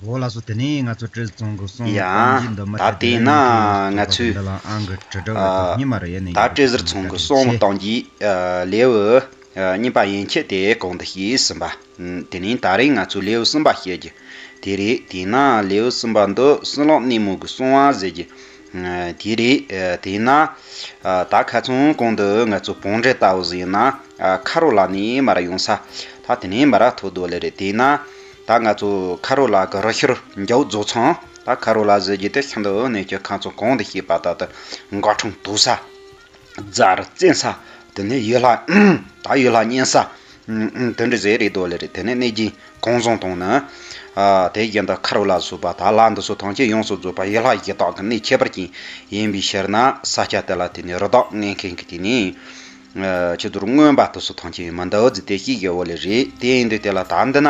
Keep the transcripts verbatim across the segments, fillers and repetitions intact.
འོ་ལགས་སོ། དེ་ནས་ང་ཚོ་བཀྲས་ཚང་གི་གསང་བ་ཡ། གཏམ་རྒྱུད་འདི་མུ་ད་མཐུད་དེ་དེ་ན་ནས་ང་ཚོས་འདི་ལ་ཨང་གི་དྲི་བྲིས་ཨ། འདི་ལ་ཨང་གི་དྲི་བྲིས་ད་འདི་བཀྲས་ཚང་གི་གསང་བ་གཏམ་རྒྱུད་ཨ། ལེའུ་ཨ། གཉིས་པ་ཡན་ཆད་དེ་གོང་དུ་བཤད་ཟིན་པ། དེ་ནས་ད་རེས་ང་ཚོས་ལེའུ་གསུམ་པ་བཤད་རྒྱུ་དེ་རེད། དེས་ན་ལེའུ་གསུམ་པ་འདི་ཟི་ལིང་སྣེ་མོ་གི་གསང་བ་ཟེར་རྒྱུ་དེ་རེད། དེས་ན་ད་ཁ་སང་གོང་དུ་ང་ཚོ་བོང་འདྲེ་ལྟ་བུ་ཟིག་ཡིན་ན་ཁ་རོ་ལ་ནས་མར་ཡོང་ས། ད་དེ་ནས་མར་ཐུག་འདུག་ལེ་རེད། དེས་ན་ད་ང་ཚོ་ཁ་རོ་ལ་གི་རི་ཤུར་མཇལ་རྫོགས་ཚང་། ད་ཁ་རོ་ལ་ཟེར་རྒྱུ་དེ་ཤིན་ཏུ་གནས་ཀྱི་ཁ་ཚོ་གོང་དུ་བཤད་པ་ལྟར་དུ་འགག་འཕྲང་དུག་ས། རྫ་རི་བཙན་ས། དེ་ནས་ཡུལ་ལྷ། ད་ཡུལ་ལྷ་གཉན་ས། དེ་འདྲ་ཟེར་རེད་འདུག་ལེ་རེད། དེ་ནས་གནོད་སྦྱིན་གང་བཟང་དང་ནི། དེ་བཞིན་དུ་ཁ་རོ་ལ་སོགས་པ་ད་ལྷ་འདི་ཚོ་ཐམས་ཅད་ཡོངས་སུ་རྫོགས་པ་ཡུལ་ལྷ་གཞི་བདག་གི་གནས་ཁྱད་པར་ཅན་ཡིན་པའི་ཕྱིར་ན་ས་ཆ་དེ་ལ་དེ་ནས་རི་དྭགས་རྔོན་མཁན་གྱི་དེ་ནས་ཆུ་རྫོང་རྔོན་པ་དེ་ཚོ་ཐམས་ཅད་མི་འདུག་ཟེར་དེ་ཤེས་དགོས་འོ་ལེ་རེད། དེ་ཡིན་དུས་དེ་ལ་ད་འདི་ན་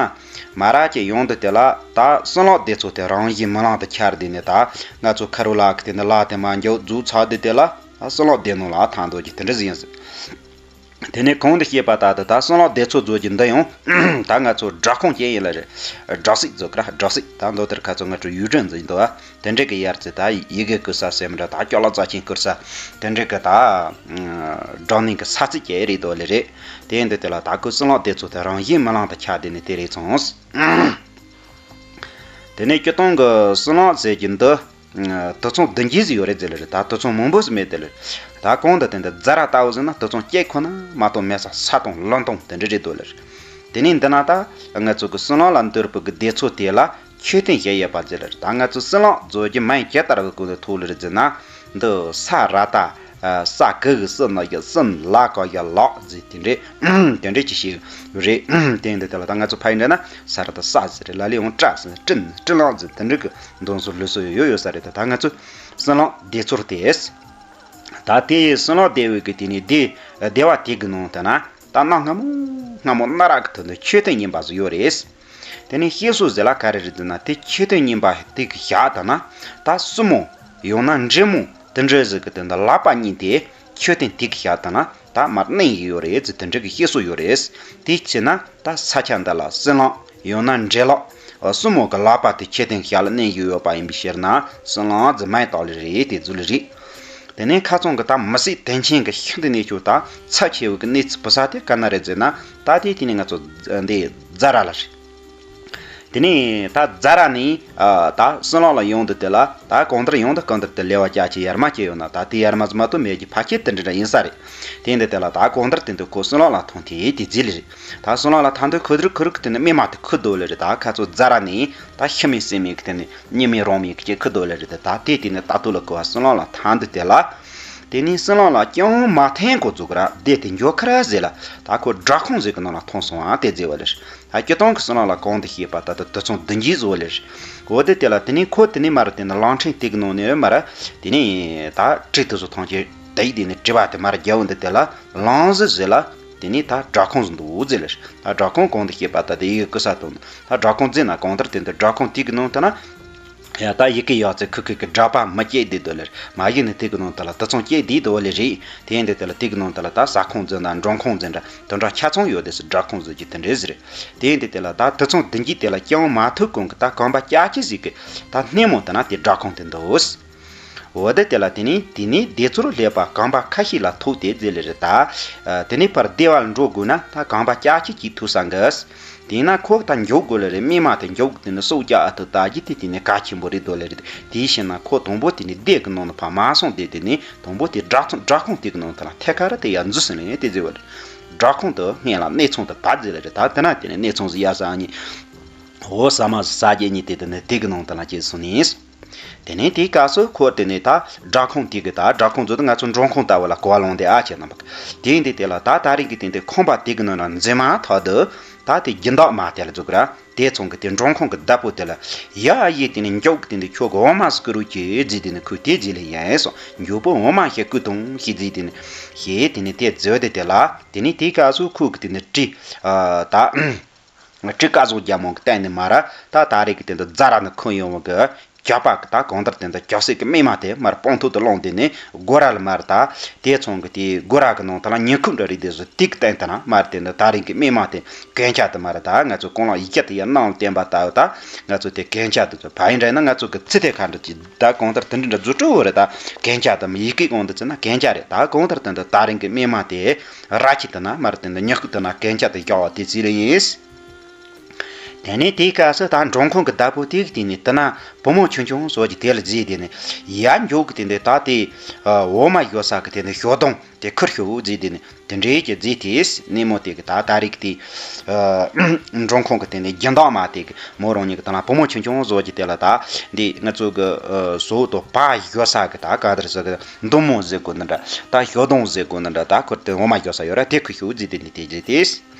མ་ར་ཅིག་ཡོང་དུས་དེ་ལ་ད་ཟི་ལིང་སྡེ་ཚོ་དེ་རང་བཞིན་མི་ལང་དུ་འཆར་དེ་ནས་ད་ང་ཚོ་ཁ་རོ་ལ་གི་དེ་ནས་ལ་དེ་མ་འཇོག་རྫུ་ཚ་དུས་དེ་ལ། ད་ཟི་ལིང་སྡེ་ནང་ལ་ཐང་རྡོ་གི་དེ་འདྲ་ཟིག་ཡིན་ཟེར། དེ་ནས་གོང་དུ་བཤད་པ་ལྟར་དུ་ད་ཟི་ལིང་སྡེ་ཚོ་རྫོགས་ཀྱི་འདི་ཡང་ད་ང་ཚོ་སྦྲག་ཁང་ཅན་ཡིན་ལ་རེད། སྦྲག་སྲིད་རྫོགས་ཀ་ར་སྦྲག་སྲིད་ད་མདོ་དེར་ཁ་ཚོ་ང་ཚོ་ཡུལ་གྲུ་འཛིན་འདུག་བ། དེ་འདྲ་གི་ཡར་ཚེ་ད་ཡི་གེ་ཀུ་ས་སེམས་འདྲ་ད་སྐྱོ་ལ་རྩ་ཆེན་ཀུར་ས། དེ་འདྲ་གི་ད་སྦྲག་ནིང་གི་ས་ཚིགས་ཀྱི་རེད་འདུག་ལེ་རེད། དེ་ཡིན་དུས་དེ་ལ་ད་ཁོ་ཟི་ལིང་སྡེ་ཚོ་དེ་རང་བཞིན་མི་ལང་དུ་ཆགས་དེ་ནས་དེ་རེད་སོང་། དེ་ནས་སྤྱིར་བཏང་གི་ཟི་ལིང་ཟེར་གྱི་འདི། དུད་ཚང་བདུན་བརྒྱད་ཟིག་ཡོད་རེད་ཟེར་ལེ་རེད། ད་དུད་ཚང་མང་པོ་ཟིག་མེད་དེ་ལེ། ད་གོང་དུ་དེ་འདི་རྫ་ར་ལྟ་བུ་ཟིག་ན་དུད་ཚང་སྐྱེ་ཁོ་ན་མ་གཏོགས་མེད་ས་ས་དང་རླུང་དང་དེ་འདྲ་རེད་དོ་ལེ་རེད། དེ་ནས་འདི་ན་ད་ང་ཚོ་གི་ཟི་ལིང་ལ་འདུར་བུ་གི་སྡེ་ཚོ་དེ་ལ་མཆོད་རྟེན་བཞི་ཡོད་པ་ཟེར་ལེ་རེད། ད་ང་ཚོ་ཟི་ལིང་རྫོགས་ཀྱི་མིང་ཇི་ལྟར་གི་གོ་ནས་ཐོག་ལེ་རེད་ཟེར་ན། འདི་ས་ར་ད། ས་གི་གི་སི་ན་གི་སིན་ལ་ག་གི་ལག་ཟེར་དེ་འདྲས། དེ་འདྲས་ཅི་ཞིག་རེད། དེ་འདི་དེ་ལ་ད་ང་ཚོ་ཕ་ཡི་འདྲ་ན་ས་ར་ད་ས་ཟེར་རེད། ལ་ལས་འོང་བཀྲ་ཟེར་སྤྲིན་སྤྲིན་ལག་ཟེར་དེ་འདྲས་གི་འདོན་སྲོལ་ལུས་སྲོལ་ཡོད་ཡོད་ས་རེད། ད་ད་ང་ཚོ་ཟི་ལིང་སྡེ་ཚོར་དེ། ད་དེ་ཡི་ཟི་ལིང་སྡེ་བའི་གི་དེ་ནས་སྡེ་སྡེ་བ་དེ་གི་ནང་དུ་ན་ད་གནའ་སྔ་མོ་སྔ་མོ་གནའ་རབས་ཀྱི་དུས་འདི་མཆོད་རྟེན་རྙིང་པ་ཟིག་ཡོད་རེད། དེ་ནས་བཤད་སྲོལ་ཟེར་ལ་ག་རེ་རེད་ཟེར་ན། དེ་མཆོད་རྟེན་རྙིང་པ་དེ་གི་ཞག་དང་ན་ད་སྲུ་མོ་ཡང་ན་འདྲེ་མོ་དེ་འདྲ་ཟིག་གི་དེ་འདི་ལག་པ་གཉིས་དེ་མཆོད་རྟེན་དེ་གི་ཞག་དང་ན་ད་མར་གནོན་གི་ཡོད་རེད་ཟེར་དེ་འདྲ་གི་བཤད་སྲོལ་ཡོད་རེད། དེ་བྱས་ན་ད་ས་ཆ་འདི་ལ་སྲིན་ལག་ཡང་ན་འདྲེ་ལག་སྲུ་མོ་གི་ལག་པ་དེ་མཆོད་རྟེན་གི་ཞག་ལ་གནོན་གི་ཡོད་པ་ཡིན་པའི་ཕྱིར་ན་སྲིན་ལག་ཟེར་མིང་བཏགས་ལེ་རེད། དེ་ཟེར་ལེ་རེད། དེ་ནས་ཁ་སང་གི་ད་མི་སྲིད་དོན་ཆེན་གི་ཤིན་ཏུ་གནས་ཆུང་ད་ཚབས་ཆེ་བའི་གི་གནས་ཚུལ་བུ་ས་དེ་ག་ན་རེད་ཟེར་ན། ད་དེ་དེ་ནས་ང་ཚོ་འདི་རྫ་ར་ལ་རེད། དེ་ནས་ད་རྫ་ར་ནས་ད་སྲིན་ལག་ལ་ཡོང་དུས་དེ་ལ་ད་གང་ལྟར་ཡོང་དུས་གང་ལྟར་དེ་ལེ་བ་ཅག་ཅིག་ཡར་མ་སྐྱེས་ཡོང་ན་ད་དེ་ཡར་མ་ཟིག་མ་གཏོགས་མེད་ཀྱི་ཕ་ཁྱེད་དེ་འདྲ་འདྲ་ཡིན་ས་རེད། དེ་འདི་དེ་ལ་ད་གང་ལྟར་དེ་འདི་ཁོ་སྲིན་ལག་ལ་ཐོན་དེ་དེ་རྫི་ལེ་རེད། ད་སྲིན་ལག་ལ་ཐང་དུ་ཁུ་རུ་ཁུ་རུ་གི་དེ་ནི་སྨིན་མ་དེ་ཁུ་རྡོ་ལེ་རེད། ད་ཁ་ཚོ་རྫ་ར་ནས་ད་ཤི་མེད་སྲིན་མེད་གི་དེ་ནི་གཉིད་མེད་རང་མེད་གི་ཅིག་ཁུ་རྡོ་ལེ་རེད། ད་དེ་དེ་ནི་ད་དུ་ལ་ཁོ་བ་སྲིན་ལག་ལ་ཐང་དུས་དེ་ལ། དེ་ནས་སྲིན་ལག་ལ་ཅང་མ་ཐེན་གོ་ཚུགས་ར་བསྡད་དེ་འགྱོ་ཁ་ར་ཟེར་ལ་ད་ཁོ་སྦྲག་ཁང་ཟིག་གི་ནང་ལ་ཐོན་སོང་ཨ་དེ་རྫི་བ་ལེ། ད་སྤྱིར་བཏང་གི་སྲིན་ལག་ལ་གོང་དུ་བཤད་པ་ད་ད་དུད་ཚང་བདུན་བརྒྱད་བཟོ་བ་ལེ། འོ་དེ་དེ་ལ་དེ་ནས་ཁོ་དེ་ནས་མར་དེ་ནི་གླིང་ཕྲན་དེ་གི་ནང་ནས་མར་དེ་ནས་ད་བྲིས་དེ་ཚོ་ཐང་ཆེ་དེ་ཡི་དེ་ནས་བྲིས་པ་དེ་མར་རྒྱབ་འོ་འདི་དེ་ལ་གླིང་གཟི་ཟེར་ལ། དེ་ནས་ད་སྦྲག་ཁང་ཟིག་འདུག་ཟེར་ལེ། ད་སྦྲག་ཁང་གོང་དུ་བཤད་པ་ད་དེ་ཡི་ཀུ་ས་དང་ད་སྦྲག་ཁང་ཟེར་ན་གང་ལྟར་དེ་འདི་སྦྲག་ཁང་དེ་གི་ནང་དུ་ན། ཡ་ད་ཡི་གེ་ཡག་ཚེ་ཁུ་ཁུ་གི་སྒྲ་པ་མི་སྐྱེ་བསྡད་དོ་ལེར། མ་གཞི་ནི་དེ་གི་ནང་དུ་ལ་དུད་ཚང་སྐྱེ་བསྡད་དོ་ལེ་རེད། དེ་ཡིན་དེ་དེ་ལ་དེ་གི་ནང་དུ་ལ་ད་ཟ་ཁང་འཛིན་དང་འགྲོ་ཁང་འཛིན་འདྲ་དོན་འདྲ་ཆ་ཚང་ཡོད་དེ་སི་སྦྲག་ཁང་ཟེར་གྱི་དེ་འདྲས་ཟེར། དེ་ཡིན་དེ་དེ་ལ་ད་དུད་ཚང་བདུན་བརྒྱད་དེ་ལ་ཀྱང་མ་ཐུག་གོང་གི་ད་གོམ་པ་ལྕགས་ཀྱི་ཟིག་གི་ད་སྣེ་མོ་དེ་ན་དེ་སྦྲག་ཁང་དེ་འདུག་འོ་དེ་དེ་ལ་དེ་ནས་དེ་ནས་སྡེ་ཚོར་སླེབས་པ་གོམ་པ་ཁ་ཤས་ལ་ཐུག་དེ་ཟེར་ལེ་རེད། ད་དེ་ནས་ཕར་སྡེ་བར་འགྲོ་དགོས་ན་ད་གོམ་པ་ལྕགས་ཀྱི་ཅིག་ཐུག་ས་འགི། དེས་ན་ཁོ་ད་མགྱོགས་དགོས་ལེ་རེད། སྨིན་མ་དེ་མགྱོགས་དེ་ནི་སྲོག་སྐྱ་ཨ་ཐུ་ད་གི་དེ་དེ་ནི་གལ་ཆེན་པོ་རེད་དོ་ལེ་རེད། དེའི་ཕྱིར་ན་ཁོ་དང་པོ་དེ་ནི་སྡེ་གི་ནང་ན་ཕར་མ་སོང་སྟེ་དེ་ནི་དང་པོ་དེ་སྦྲག་ཚང་སྦྲག་ཁང་དེ་གི་ནང་དེ་ལ་ཐད་ཀ་ར་དེ་ཡར་འཛུལ་ཟིན་ལེ་དེ་ཟེར་བ་རེད། སྦྲག་ཁང་དུ་སྔོན་ལ་གནས་ཚང་དུ་བབས་ཟེར་ལེ་རེད། ད་དེ་ན་དེ་ནི་གནས་ཚང་ཟིག་ཡར་ས་གཉིས་འོ་ས་མ་ཟིག་ས་བརྒྱད་གཉིས་དེ་དེ་ནི་དེ་གི་ནང་དེ་ལ་སྐྱེས་སོང་ནི། དེ་ནས་དེའི་སྐབས་སུ་ཁོ་དེ་ནས་ད་སྦྲག་ཁང་དེ་གི་ད་སྦྲག་ཁང་བཟོ་དུ་ང་ཚོ་འབྲོང་ཁང་ལྟ་བུ་ལ་གོ་བ་ལོང་དེ་ཨ་ཆེ་ན་བག་དེ་ཡིན་དེ་དེ་ལ་ད་ད་རིང་གི་དེ་འདི་ཁང་པ་དེ་གི་ནང་ན་འཛིན་མ་ཐག་ཏུ་ད་དེ་སྦྱིན་བདག་མ་དེ་ལ་འཛུགས་ར་དེ་ཚང་གི་དེ་འབྲོང་ཁང་གི་བདག་པོ་དེ་ལ་ཡ་ཡེ་དེ་ནས་མགྱོགས་གི་དེ་འདི་ཁྱོད་གི་འོ་མ་སྐུ་རུ་ཅི་རྫི་དེ་ནས་ཁོས་དེ་རྫི་ལ་ཡན་སོང་མགྱོགས་པོ་འོ་མ་ཞིག་སྐུ་དང་ཞིག་རྫི་དེ་ནས་ཞེས་དེ་ནས་དེ་རྫི་དེ་དེ་ལ་དེ་ནས་དེའི་སྐབས་སུ་ཁོ་གི་དེ་ནས་དྲི་ད། སྤྲི་ཀ་ཟོག་རྒྱ་མོ་གི་སྟེང་ནས་མ་ར་ད་ད་རེས་ཀྱི་དེ་འདི་རྫ་ར་ནས་ཁོན་ཡོང་བ་གི་ ཇག་པ་གི་ད་གང་ལྟར་དེ་འདྲ་ཇག་སྲིད་ཀྱི་རྨས་མ་དེ་མར་སྤང་ཐོག་ཏུ་བླངས་དེ་ནས་སྒོ་ར་ལ་མར་ད་དེ་ཚང་གི་དེ་སྒོ་ར་གི་ནང་དུ་ལ་ཉིང་ཁུ་འདྲ་རེད་དེ་བཟོ་དེ་གི་སྟེང་དུ་ན་མར་དེ་འདྲ་ད་རིང་གི་རྨས་མ་དེ་གན་རྒྱ་དུ་མར་ད་ང་ཚོ་གོང་ལ་ཡིག་ཆ་དེ་ཡར་ནང་ལ་བསྟན་པ་ལྟ་བུ་ད་ང་ཚོ་དེ་གན་རྒྱ་དུ་ཚོ་ཕ་ཡིན་འདྲ་ན་ང་ཚོ་གི་ཚི་དེ་ཁ་འདྲ་ཅིག་ད་གང་ལྟར་དེ་འདྲ་འདྲ་བཟོ་སྤྲོ་བོ་རེད། ད་གན་རྒྱ་དུ་མི་ཡི་གེ་གང་དུ་ཚི་ན་གན་རྒྱ་རེད། ད་གང་ལྟར་དེ་འདྲ་ད་རིང་གི་རྨས་མ་དེ་ར་ཁྱི་དུ་ན་མར་དེ་འདྲ་ཉག་ཁུ་དུ་ན་གན་རྒྱ་དུ་བཞག་པ་དེ་ཚི་ལ་ཡིན། དེ་ནས་དེའི་སྐབས་སུ་ད་འབྲོང་ཁུང་གི་བདག་པོ་དེ་གི་དེ་ནས་དེ་ན་བུ་མོ་ཆུང་ཆུང་བཟོ་གི་དེ་ལ་བརྫིས་དེ་ནས་ཡར་འཇོག་གི་དེ་འདྲ་ད་དེ་འོ་མ་ཡོད་ས་གི་དེ་འདྲ་ཞོ་དོང་དེ་ཁུར་ཤོག་བརྫིས་དེ་ནས་དེ་འདྲའི་གི་བརྫིས་དེས་ནས་མོ་དེ་གི་ད་ད་རིག་དེ་འབྲོང་ཁུང་གི་དེ་ནས་སྦྱིན་བདག་མ་དེ་གི་མོ་རང་ཉིད་གི་དེ་ན་བུ་མོ་ཆུང་ཆུང་བཟོ་གི་དེ་ལ་ད་འདི་ང་ཚོ་གི་བཟོ་དོ་བ་ཡོད་ས་གི་ད་ག་དར་ས་གི་འདུ་མོ་བཟོ་དགོས་ནི་འདྲ་ད་ཞོ་དོང་བཟོ་དགོས་ནི་འདྲ་ད་ཁུར་དེ་འོ་མ་ཡོད་ས་ཡོད་ར་དེ་ཁུར་ཤོག་བརྫིས་དེ་ནས་དེ་བརྫིས་དེས།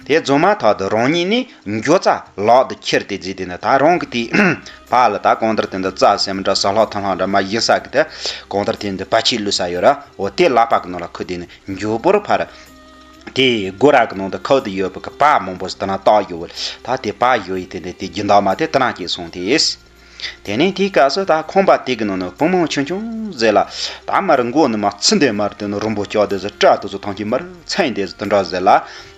དེ་རྫུན་མ་ཐག་ཏུ་རང་ཉིད་ནི་མགྱོགས་ཙམ་ལག་ཏུ་ཁྱེར་ཏེ་བརྫིས་ཏེ་ནི་ད་རང་གི་དེ་བ་ལ་ད་གང་ལྟར་དེ་འདི་རྩྭ་སེམས་འདྲ་ཟ་ལྷག་ཐང་ལྷག་འདྲ་མ་ཡིན་ས་གི་དེ་གང་ལྟར་དེ་འདི་བ་ཕྱིས་བླུགས་ས་ཡོད་ར། འོ་དེ་ལག་པ་གི་ནང་ལ་ཁུར་ཏེ་ནི་མགྱོགས་པོར་ཕར་དེ་སྒོ་ར་གི་ནང་དུ་ཁུར་ཏེ་ཡོད་པའི་གི་བ་མང་པོ་ཞིག་དེ་ན་བཏགས་ཡོད། ད་དེ་བ་ཡོད་ཡི་དེ་འདི་དེ་སྦྱིན་བདག་མ་དེ་དེ་ན་སྐྱེས་སོང་དེ། དེ་ནས་དེའི་སྐབས་སུ་ད་ཁང་པ་དེ་གི་ནང་ནས་བུ་མོ་ཆུང་ཆུང་ཟེར་ལ་ད་མར་མགོ་ནས་མར་ཚུར་འདེད་མར་དེ་ནས་རིན་པོ་ལྕགས་དེ་ཚོ་སྐྲ་དེ་ཚོ་ཐང་ཆེན་མར་ཚན་དེ་ཚོ་དེ་འདྲ་ཟེར་ལ།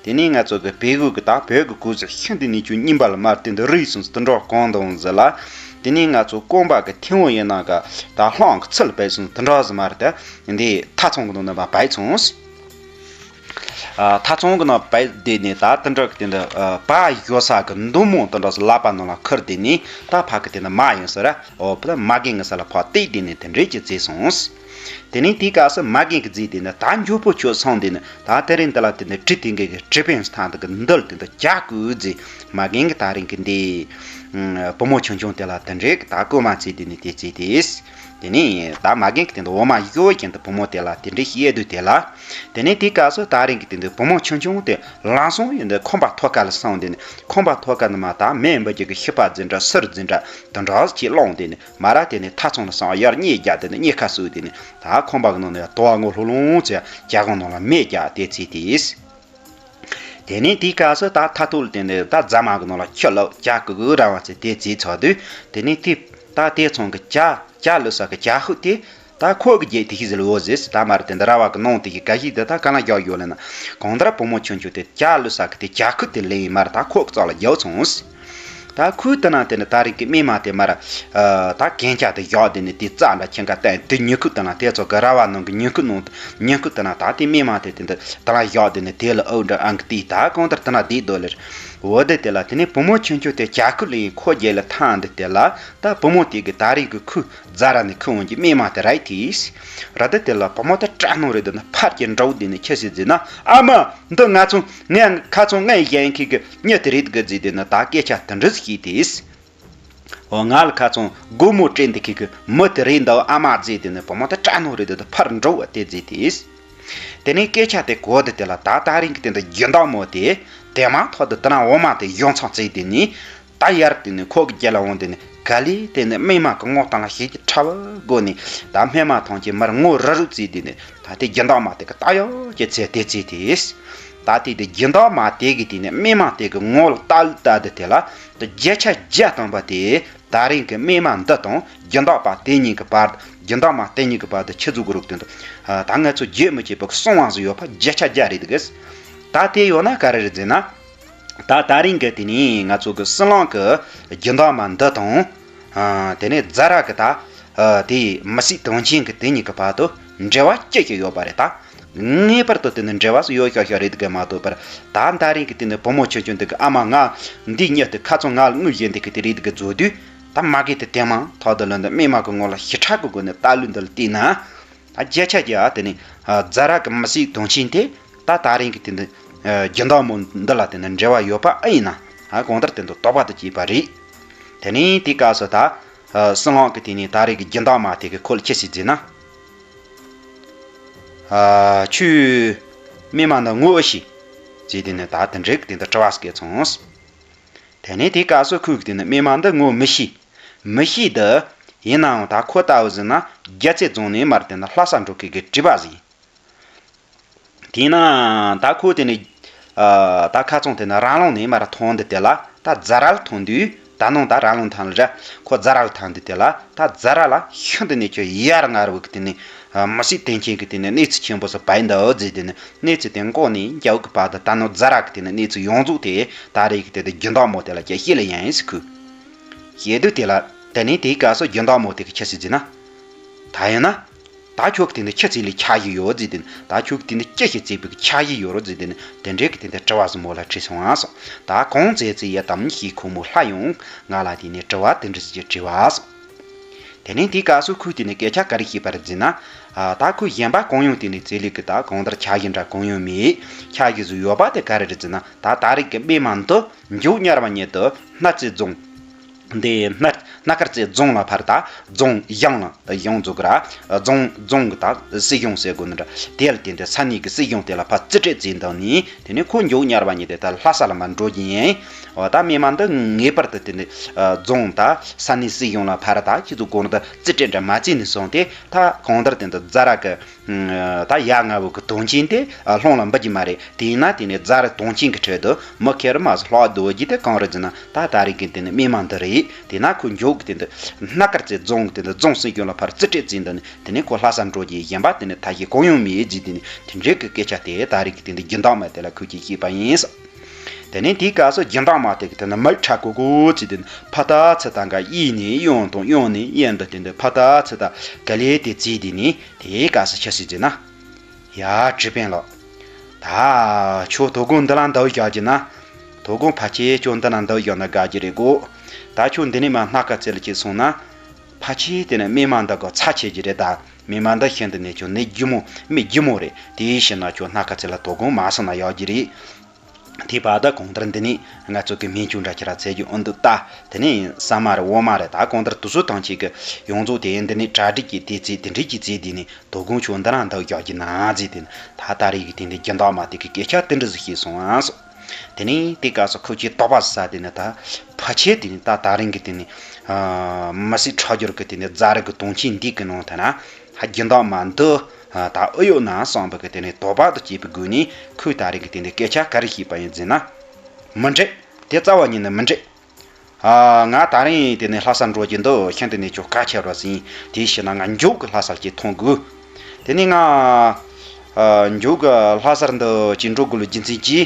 དེ་ནས་ང་ཚོ་གི་བལ་གོས་གི་ད་བོད་གི་གོས་ཚོ་ཤིན་ཏུ་ནས་ཆུ་རྙིང་པ་ལ་མར་དེ་འདི་རིགས་སོང་དེ་འདྲ་གང་དང་ཟེར་ལ། དེ་ནས་ང་ཚོ་རྐང་པ་གི་མཐེ་བོ་ཡིན་ན་ག་ད་རླངས་གི་ཚུལ་བས་སོང་དེ་འདྲ་ཟེར་མར་དེ་འདི་ཐ་ཚང་གི་ནང་ནས་མར་བས་སོང་། ཐ་ཚང་གི་ནང་བས་བསྡད་ནས་ད་དེ་འདྲ་གི་དེ་འདྲ་བ་ཡོད་ས་གི་འདུ་མོ་དེ་འདྲ་སོ་ལག་པ་ནང་ལ་ཁུར་བསྡད་ནས་ད་ཕ་གི་དེ་འདྲ་མ་ཡིན་ས་ར་འོ་བུ་ད་མ་རྒན་གི་ས་ལ་ཕར་བལྟས་བསྡད་ནས་དེ་འདྲས་ཀྱི་བརྫིས་སོང་། དེ་ནས་དེའི་སྐབས་སུ་མ་རྒན་གི་བརྫིས་དེ་འདྲ་ད་མགྱོགས་པོ་ཁྱོད་སོང་དེ་འདྲ་ད་དེ་རིང་འདི་ལ་དེ་འདྲ་གྲི་དེ་འགའི་གི་གྲི་དཔོན་སྟེང་དུ་གི་འདུལ་དེ་འདྲ་ཇག་གི་བརྫིས་མ་རྒན་གི་ད་རིང་གི་འདི་བུ་མོ་ཆུང་ཆུང་དེ་ལ་དེ་འདྲས་གི་ད་གོ་མ་བརྫིས་དེ་འདྲ་དེ་བརྫིས་དེས། དེ་ནས་ད་མ་རྒན་གྱིས་དེ་འདྲ་འོ་མ་གཡོ་བཞིན་དུ་བུ་མོ་དེ་ལ་དེ་འདྲའི་བཤད་དུས་དེ་ལ། དེ་ནས་དེའི་སྐབས་སུ་ད་རིང་གི་དེ་འདྲའི་བུ་མོ་ཆུང་ཆུང་དེ་ལམ་སང་ཡོད་འདི་ཁང་པ་ཐོག་ཁ་ལ་སོང་དེ་ནས་ཁང་པ་ཐོག་ཁ་ནས་མར་ད་མེ་འབུད་རྒྱུ་གི་ཤི་པ་འཛིན་གྲྭ་སུར་འཛིན་གྲྭ་དེ་འདྲ་ཅིག་བླངས་དེ་ནས་མར་ར་དེ་ནས་ཐ་ཚང་ལ་སོང་ཡར་སྙེ་རྒྱག་དེ་ནས་སྙེ་ཁ་བསུས་དེ་ནས་ད་ཁང་པ་གི་ནང་ནས་དུ་བ་སྔོ་ལྷུང་ལྷུང་ཚེ་ཇ་གང་ནང་ལ་མེ་རྒྱག་དེ་ཚེ་དེས། དེ་ནས་དེའི་སྐབས་སུ་ད་ཐ་ཐོག་ལ་དེ་ནས་ད་རྫ་མ་གི་ནང་ལ་ཁྱི་ལོག་ཇག་གི་གུ་ར་བ་ཚེ་དེ་ཚེ་ཚོ་དུས་དེ་ནས་དེ་ད་དེ་ཚང་གི་ཇ་ཇ་ལུ་ས་གི་ཇ་ཧུ་དེ། ད་ཁོ་གི་རྒྱལ་དེ་ཤི་ཟིལ་འོ་ཟེར་ད་མར་དེ་འདི་ར་བ་གི་ནང་དེ་གི་ག་ཤི་དེ་ད་ག་ན་རྒྱག་ཡོད་ལ་ན། གང་ལྟར་བུ་མོ་ཆུང་ཆུང་དེ་ཇ་ལུ་ས་གི་དེ་ཇ་ཁུ་དེ་ལེན་མར་ད་ཁོ་གི་རྩ་ལ་རྒྱག་སོང་། ད་ཁུ་དེ་ན་དེ་ནི་ད་རིག་གི་རྨས་མ་དེ་མར་ད་གན་ཆ་དེ་བཞག་དེ་ནི་དེ་རྩ་འདྲ་ཁྱེད་ཀ་བསྟན་དེ་ཉི་ཁུ་དེ་ན་དེ་ཚོ་གི་ར་བ་ནང་གི་ཉི་ཁུ་ནང་ཉི་ཁུ་དེ་ན་ད་དེ་རྨས་མ་དེ་དེ་འདི་དེ་ལ་བཞག་དེ་ནི་དེ་ལ་ཨོ་འདྲ་ཨང་གི་དེ་ད་གང་ལྟར་དེ་ན་དེ་རྡོ་ལེར་འོ་དེ་དེ་ལ་དེ་ནི་བུ་མོ་ཆུང་ཆུང་དེ་ཇ་ཁུ་ལེན་ཁོ་རྒྱལ་ལ་ཐང་དེ་དེ་ལ། ད་བུ་མོ་དེ་གི་ད་རེས་ཀྱི་ཁུ་རྫ་ར་ནས་ཁུ་འོང་གི་རྨས་མ་དེ་ར་ཡི་ཐིས། ར་ད་དེ་ལ་བུ་མོ་ད་སྐྲག་སྣང་རེད་འདུག་ན་ཕར་གྱི་འགྲོ་དེ་ནས་ཁྱི་སི་རྫི་ན་ཨ་མ་འདི་ང་ཚོ་ངས་ཁ་ཚོང་ངས་གཞན་ཁི་གི་མྱི་དེ་རེད་གི་རྫི་དེ་ནི་ད་སྐད་ཆ་དེ་འདྲ་ཞིག་ཐིས། འོ་ང་ལ་ཁ་ཚོང་སྒོར་མོ་སྤྲད་འདི་ཁི་གི་མི་དེ་རེད་འདུག་ཨ་མ་རྫི་དེ་ནི་བུ་མོ་ད་སྐྲག་སྣང་རེད་འདུག་ད་ཕར་འགྲོ་བ་དེ་རྫི་ཐིས། དེ་ནས་སྐད་ཆ་དེ་གོ་དེ་དེ་ལ་ད་ད་རིང་གི་དེ་འདྲ་སྦྱིན་བདག་མོ་དེ་དེ་མ་ཐག་ཏུ་དེ་ན་འོ་མ་དེ་གཞུང་ཚང་བརྩིས་དེ་ནི། ད་ཡར་དེ་ནས་ཁོ་གི་རྒྱལ་ལ་འོང་དེ་ནས་ག་ལེ་དེ་ནས་རྨས་མ་གི་ངོ་སྟངས་ལ་ཞིབ་ཀྱི་ཁྲ་བོ་དགོས་ནས་ད་རྨས་མ་ཐང་ཆེ་མར་ངོ་ར་རུ་བརྩིས་དེ་ནས་ད་དེ་སྦྱིན་བདག་མ་དེ་གི་ད་ཡོ་ཀྱི་ཚེ་དེ་ཚེ་དེས། ད་དེ་དེ་སྦྱིན་བདག་མ་དེ་གི་དེ་ནས་རྨས་མ་དེ་གི་ངོ་ལ་ལྟ་ལུགས་ལྟ་དེ་དེ་ལ་དེ་བརྒྱ་ཆ་བརྒྱ་སྟོང་པ་དེ་ད་རིང་གི་རྨས་མ་འདི་དང་སྦྱིན་བདག་པ་དེ་གཉིས་ཀྱི་བར་སྦྱིན་བདག་མ་དེ་གཉིས་ཀྱི་བར་དུ་ཆི་ཟུག་གི་རུག་དེ་འདུག་ད་ང་ཚོ་བརྗེད་མི་བྱེད་པའི་གསང་བ་ཟིག་ཡོད་པ་བརྒྱ་ཆ་བརྒྱ་རེད་འདུག་ད་དེ་ཡོད་ན་ག་རེ་རེད་ཟེར་ན། ད་ད་རིང་གི་དེ་ནས་ང་ཚོ་གི་སྲིན་ལང་གི་སྦྱིན་བདག་མ་འདི་དང་། དེ་ནས་རྫ་ར་གི་ད་དེ་མི་སྲིད་དོན་ཆེན་གི་དེ་གཉིས་ཀྱི་བར་དུ་འབྲེལ་བ་ཅི་ཞིག་ཡོད་པ་རེད་ད། ངེས་པར་དུ་དེ་ནི་འབྲེལ་བ་ཡོད་ཤོག་ཤོག་རེད་གི་མ་གཏོགས་པར་ད་ད་རིང་གི་དེ་ནི་བུ་མོ་ཆུང་ཆུང་འདི་གི་ཨ་མ་ང་འདི་གཉིས་དེ་ཁ་ཚོན་ང་ལ་དངུལ་བཞེས་འདི་གི་དེ་རེད་གི་བཟོ་དུས་ད་མ་གི་དེ་དེ་མང་ཐོག་ཏུ་ལོན་དུ་རྨས་མ་གི་ངོ་ལ་ཞི་ཁྲག་གི་སྒོ་ནས་ལྟ་ལུས་འདི་ལ་བལྟས་ན། ད་བརྒྱ་ཆ་བརྒྱ་དེ་ནི་རྫ་ར་གི་མི་སྲིད་དོན་ཆེན་དེ། ད་ད་རིང་གི་དེ་འདི་སྦྱིན་བདག་མོ་འདི་ལ་དེ་ནི་འབྲེལ་བ་ཡོད་པ་ཨེ་ཡིན་ན་གང་ལྟར་དེ་འདི་དོགས་པ་དུ་སྐྱེས་པ་རེད། དེ་ནས་དེའི་སྐབས་སུ་ད་སྲིན་ལང་གི་དེ་ནས་ད་རེས་ཀྱི་སྦྱིན་བདག་མ་དེ་གི་ཁོ་ལ་ཁྱི་སྲིད་ཟེར་ན། ཁྱོས་རྨས་མ་འདི་ངོ་ཨེ་ཤེས་ཟེར་དེ་ནས་ད་དེ་འདྲའི་གི་དེ་འདི་དྲི་བ་སྐད་སོང་། དེ་ནས་དེའི་སྐབས་སུ་ཁོས་གི་དེ་ནི་རྨས་མ་འདི་ངོ་མི་ཤེས། མི་ཤེས་འདི་ཡིན་ནའང་ད་ཁོ་ལྟ་བུ་ཟེར་ན་རྒྱལ་རྩེ་རྫོང་ནས་མར་དེ་ནི་ལྷ་ས་འགྲོ་མཁན་གི་གྲྭ་པ་ཟིག་ཡིན། དེས་ན་ད་ཁོ་དེ་ནི་ད་ཁ་ཚང་དེ་ནི་རང་ལུང་ནས་མར་ཐོན་འདི་དེ་ལ་ད་རྫ་ར་ལ་ཐོན་དུས་ད། ད་ནང་ད་ར་ལུང་ཐང་ལ་ར་ཁོ་ཛ་ར་གི་ཐང་འདི་དེ་ལ་ད་ཛ་ར་ལ་ཤིན་ཏུ་ནས་ཁྱོད་ཡར་ངར་བུ་གི་དེ་ནས་མི་སྲིད་དོན་ཆེན་གི་དེ་ནས་གནས་ཚུལ་ཆེན་པོ་སུ་བས་འདུག་ཟེར། དེ་ནས་གནས་ཚུལ་དེ་མགོ་ནས་མཇུག་གི་བར་དུ་ད་ནང་ཛ་ར་གི་དེ་ནས་གནས་ཚུལ་ཡོངས་རྫོགས་དེ་ད་རེས་གི་དེ་དེ་སྦྱིན་བདག་མོ་དེ་ལ་ཁྱེད་བཤད་ལ་ཡིན་ཟེར་ཁུ། ཞེ་དུས་དེ་ལ་དེ་ནས་དེའི་སྐབས་སུ་སྦྱིན་བདག་མོ་དེ་གི་ཁྱེད་ཟེར་ཟེར་ན། ད་ཡིན་ན། ད་ཁྱོད་ཀྱི་དེ་འདི་ཅི་བྱེད་ལས་འཆར་གཞི་ཡོད་ཟེར། དེ་ནི་ད་ཁྱོད་ཀྱི་དེ་འདི་ཅི་ཞིག་བྱེད་པའི་འཆར་གཞི་ཡོད་རེད་ཟེར། དེ་ནི་དེ་འདྲའི་གི་དེ་འདི་དྲི་བ་ཟིག་མོ་ལ་དྲིས་སོང་ཨ་སོང་། ད་གང་བྱས་ཚེ་ཡ་དམ་ཞེས་ཁོ་མོ་ལྷ་ཡང་ང་ལ་དེ་ནི་དྲི་བ་དེ་འདྲ་ཟིག་གི་དྲིས་པ་སོང་། དེ་ནས་དེའི་སྐབས་སུ་ཁོས་དེ་ནི་སྐད་ཆ་ག་རེ་བཤད་པ་རེད་ཟེར་ན། ཨ། ད་ཁོས་གཞན་པ་གང་ཡང་དེ་ནི་བྱེད་ལས་གི་ད་གང་ལྟར་འཆར་གཞི་འདྲ་གང་ཡང་མེད། འཆར་གཞི་ཟིག་ཡོད་པ་དེ་ག་རེ་རེད་ཟེར་ན། ད་ད་རེས་ཀྱི་སྨན་མང་དུ་མཇུག་ཉར་བ་ཉིད་དུ་སྣ་རྩེ་རྫོང་། འདི་སྣ་སྣ་དཀར་རྩེ་རྫོང་ལ་ཕར་ད་རྫོང་གཞུང་ལ་གཞུང་འཛུགས་ར་རྫོང་རྫོང་གི་ད་སྲིད་གཞུང་ཟེར་དགོས་ནི་འདྲ། དེ་ལ་བརྟེན་ཏེ་ས་གནས་ཀྱི་སྲིད་གཞུང་དེ་ལ་ཕར་རྩིས་སྤྲོད་བྱས་འདུག་ནི། དེ་ནས་ཁོ་མཇུག་ཉར་བ་ཉིད་དེ་ད་ལྷ་ས་ལ་མར་འགྲོ་གི་ཡིན། འོ་ད་སྨན་མང་འདི་ངེས་པར་དུ་དེ་ནས་རྫོང་ད་ས་གནས་སྲིད་གཞུང་ལ་ཕར་ད་ཁྱེད་ཚོ་གོང་དུ་རྩིས་སྤྲོད་འདྲ་མ་བྱས་ནས་སོང་སྟེ། ད་གང་ལྟར་དེ་འདི་ཛ་ར་གི་ད་ཡ་ང་བོ་གི་དོན་ཆེན་དེ་ལྷུང་ལ་འབུད་ཀྱི་མ་རེད། དེས་ན་དེ་ནས་ཛ་ར་དོན་ཆེན་གྱི་ཁྲོད་དུ་མི་ཁེར་མ་ཟིག་ལྷག་སྡོད་རྒྱུ་དེ་གང་རེད་ཟེར་ན། ད་ད་རེས་ཀྱི་དེ་ནི་སྨན་མང་འདི་རེད། དེས་ན་ཁོ་མཇུག་གི་དེ་འདི་སྣ་དཀར་རྩེ་རྫོང་གི་དེ་འདི་རྫོང་སྲིད་གཞུང་ལ་ཕར་རྩིས་སྤྲོད་བྱས་འདུག་ནི། དེ་ནས་ཁོ་ལྷ་ས་འགྲོ་རྒྱུའི་གཞན་པ་དེ་ནི་ཐབས་ཤེས་གང་ཡང་མེད་ཟེར། དེ་ནི་དེ་འདྲའི་གི་སྐད་ཆ་དེ་ད་རེས་ཀྱི་དེ་འདི་སྦྱིན་བདག་མ་དེ་ལ་ཁོས་ཀྱིས་བཤད་པ་ཡིན་ཟེར། དེ་ནས་དེའི་སྐབས་སུ་སྦྱིན་བདག་མ་དེ་གི་དེ་ནི་མིག་ཁྲ་གོ་གོ་བྱས་དེ་ནི་ཕར་ལྟ་ཚུར་ལྟ་ག་གཡས་ནས་གཡོན་དང་གཡོན་ནས་གཡས་འདི་དེ་འདི་ཕར་ལྟ་ཚུར་ལྟ་ག་ལེ་དེ་བྱས། དེ་ནས་དེའི་སྐབས་སུ་ཆི་ཟིག་ཟེར་ན། ཡ། ཀྲི་པན་ལགས། ད་ཁྱོད་དོ་དགོང་འདི་ལ་འདུག་བཞག་རྒྱུ་ན། དོ་དགོང་ཕལ་ཆེར་ཁྱོད་འདི་ལ་འདུག་བཞག་ན་དགའ་རྒྱུ་རེད་གོ། ད་ཁྱོད་འདི་ནས་མར་སྣ་ཁ་རྩེ་ལ་ཁྱེར་སོང་ན། ཕལ་ཆེར་དེ་ནས་སྨན་མང་འདི་གི་ཚབ་བྱེད་རྒྱུ་རེད་ད། སྨན་མང་འདི་ཤིན་ཏུ་ནས་ཁྱོད་ནད་རྒྱུ་མོ་མི་རྒྱུ་མོ་རེད། དེའི་ཕྱིར་ན་ཁྱོད་སྣ་ཁ་རྩེ་ལ་དོ་དགོང་མ་སོང་ན་ཡག་རྒྱུ་རེད། དེ་བར་དུ་གང་ལྟར་འདི་ནས་ང་ཚོ་གི་སྨན་བཅོས་འདྲ་ཁྱེད་རང་བྱེད་རྒྱུ་ཨེ་འདུག་ད། དེ་ནས་ཟ་མ་རེད་འོ་མ་རེད། ད་གང་ལྟར་དུས་ཚོད་ཐང་ཆད་གི་ཡོངས་རྫོགས་དེ་འདི་ནས་གྲ་སྒྲིག་གི་དེ་རྩིས་དེ་འདྲས་ཀྱི་རྩིས་དེ་ནས་དོ་དགོང་ཁྱོད་འདི་རང་འདུག་བཞག་རྒྱུ་ན་རྩིས་དེ་ནས་ད་ད་རེས་ཀྱི་དེ་འདི་སྦྱིན་བདག་མ་དེ་གི་སྐད་ཆ་དེ་འདྲ་ཟིག་བཤད་སོང་ཨ་སོང་། དེ་ནས་དེ་སྐབས་སུ་ཁོ་ཆོས་དོགས་པ་ཟ། དེ་ནས་ད་ཕལ་ཆེར་དེ་ནས་ད་ད་རིང་གི་དེ་ནས་མི་སྲིད་ཁྲག་སྦྱོར་གི་དེ་ནས་ཛ་ར་གི་དོན་ཆེན་འདི་གི་ནང་ཐ་ན། ཧ་སྦྱིན་བདག་མ་འདི་ད་ཨེ་ཡོད་ན་བསམ་པ་གི་དེ་ནས་དོགས་པ་དང་བཅས་པའི་སྒོ་ནས་ཁོས་ད་རེས་ཀྱི་དེ་འདི་སྐད་ཆ་ག་རེ་བཤད་པ་ཡིན་ཟེར་ན། མི་འགྲིག་དེ་རྩ་བ་ཉིད་ནས་མི་འགྲིག་ཨ། ང་ད་རིང་དེ་ནས་ལྷ་སར་འགྲོ་རྒྱུ་འདི་ཤིན་ཏུ་ནས་ཁྱོད་གལ་ཆེ་བ་ཟིན། དེའི་ཕྱིར་ན་ང་མགྱོགས་ཀྱི་ལྷ་སར་ཅིག་ཐོན་དགོས། དེ་ནས་ང་ཨ། མགྱོགས་ཀྱི་ལྷ་སར་འདི་ཅིག་འགྲོ་དགོས་ལ་རྒྱུ་མཚན་ཅི།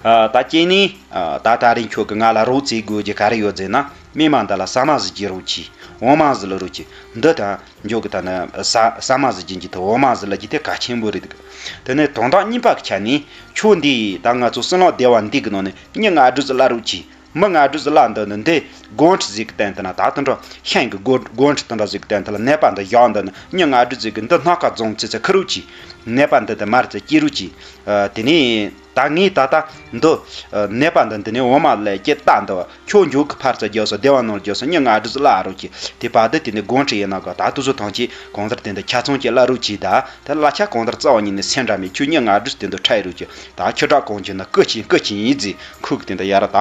ཨ། ད་ཅི་ནས་ཨ། ད་ད་རིང་ཁྱོད་ཀྱིས་ང་ལ་རོགས་བྱེད་དགོས་རྒྱུ་ག་རེ་ཡོད་ཟེར་ན། སྨན་མང་འདི་ལ་ཟ་མ་ཟིག་བྱེད་རོགས་གྱིས། འོ་མ་ཟིག་ལ་རོགས་གྱིས། འདི་དང་མགྱོགས་ཀྱི་ད་ནི་ཟ་ཟ་མ་ཟིག་བྱེད་རྒྱུ་དང་འོ་མ་ཟིག་ལ་རྒྱུ་དེ་གལ་ཆེན་པོ་རེད། དེ་ནས་དོན་དག་གཉིས་པ་གི་ཆ་ནས་ཁྱོད་འདི་ད་ང་ཚོ་སྲིན་ལག་སྡེ་བ་འདི་གི་ནང་ནས་མྱི་ལྔ་བཅུ་ཟིག་གླ་རོགས་གྱིས། མི་ལྔ་བཅུ་ཟིག་གླ་འདི་ནི་འདི་སྒོ་ཁྲི་ཟིག་གི་སྟེང་དུ་ན་ད་དུང་འགྲོ་ཤིང་གི་སྒོ་སྒོ་ཁྲི་དུང་འདྲ་ཟིག་གི་སྟེང་དུ་ལ་ནད་པ་འདི་བཞག་འདི་ནི་མྱི་ལྔ་བཅུ་ཟིག་གི་འདི་སྣ་ཁ་རྫོང་ཚེ་ཚེ་ཁུར་རོགས་གྱིས། ནད་པ་འདི་དེ་མར་ཚེ་སྐྱེ་རོགས་གྱིས། ཨ། དེ་ནས་ད་ངས་ད་ལྟ་འདི་ཨ། ནད་པ་འདི་འདི་ནས་འོ་མ་ལས་སྐྱེ་ལྟ་འདི་བ་ཁྱོད་མགྱོགས་གི་ཕར་ཚུར་རྒྱབ་སོ་སྡེ་བ་ནང་རྒྱབ་སོ་མྱི་ལྔ་བཅུ་ཟིག་གླ་རོགས་གྱིས། དེ་བར་དུ་དེ་ནས་སྒོ་ཁྲི་ཡིན་ན་ག་ད་དུ་སོ་ཐང་ཆེ་གང་ལྟར་དེ་འདི་ཆ་ཚང་གྱི་གླ་རོགས་གྱིས། ད་དེ་གླ་ཆ་གང་ལྟར་རྩ་བ་ཉིད་ནས་སེམས་འདྲ་མེད། ཁྱོད་མྱི་ལྔ་བཅུ་དེ་འདི་ཁྲལ་རོགས་གྱིས། ད་ཁྱོད་དྲག་གང་བྱུང་ན་སྐུ་ཆེན་སྐུ་ཆེན་ཡིན་ཟིག་ཁུག་གི་དེ་འདི་ཡར་ད།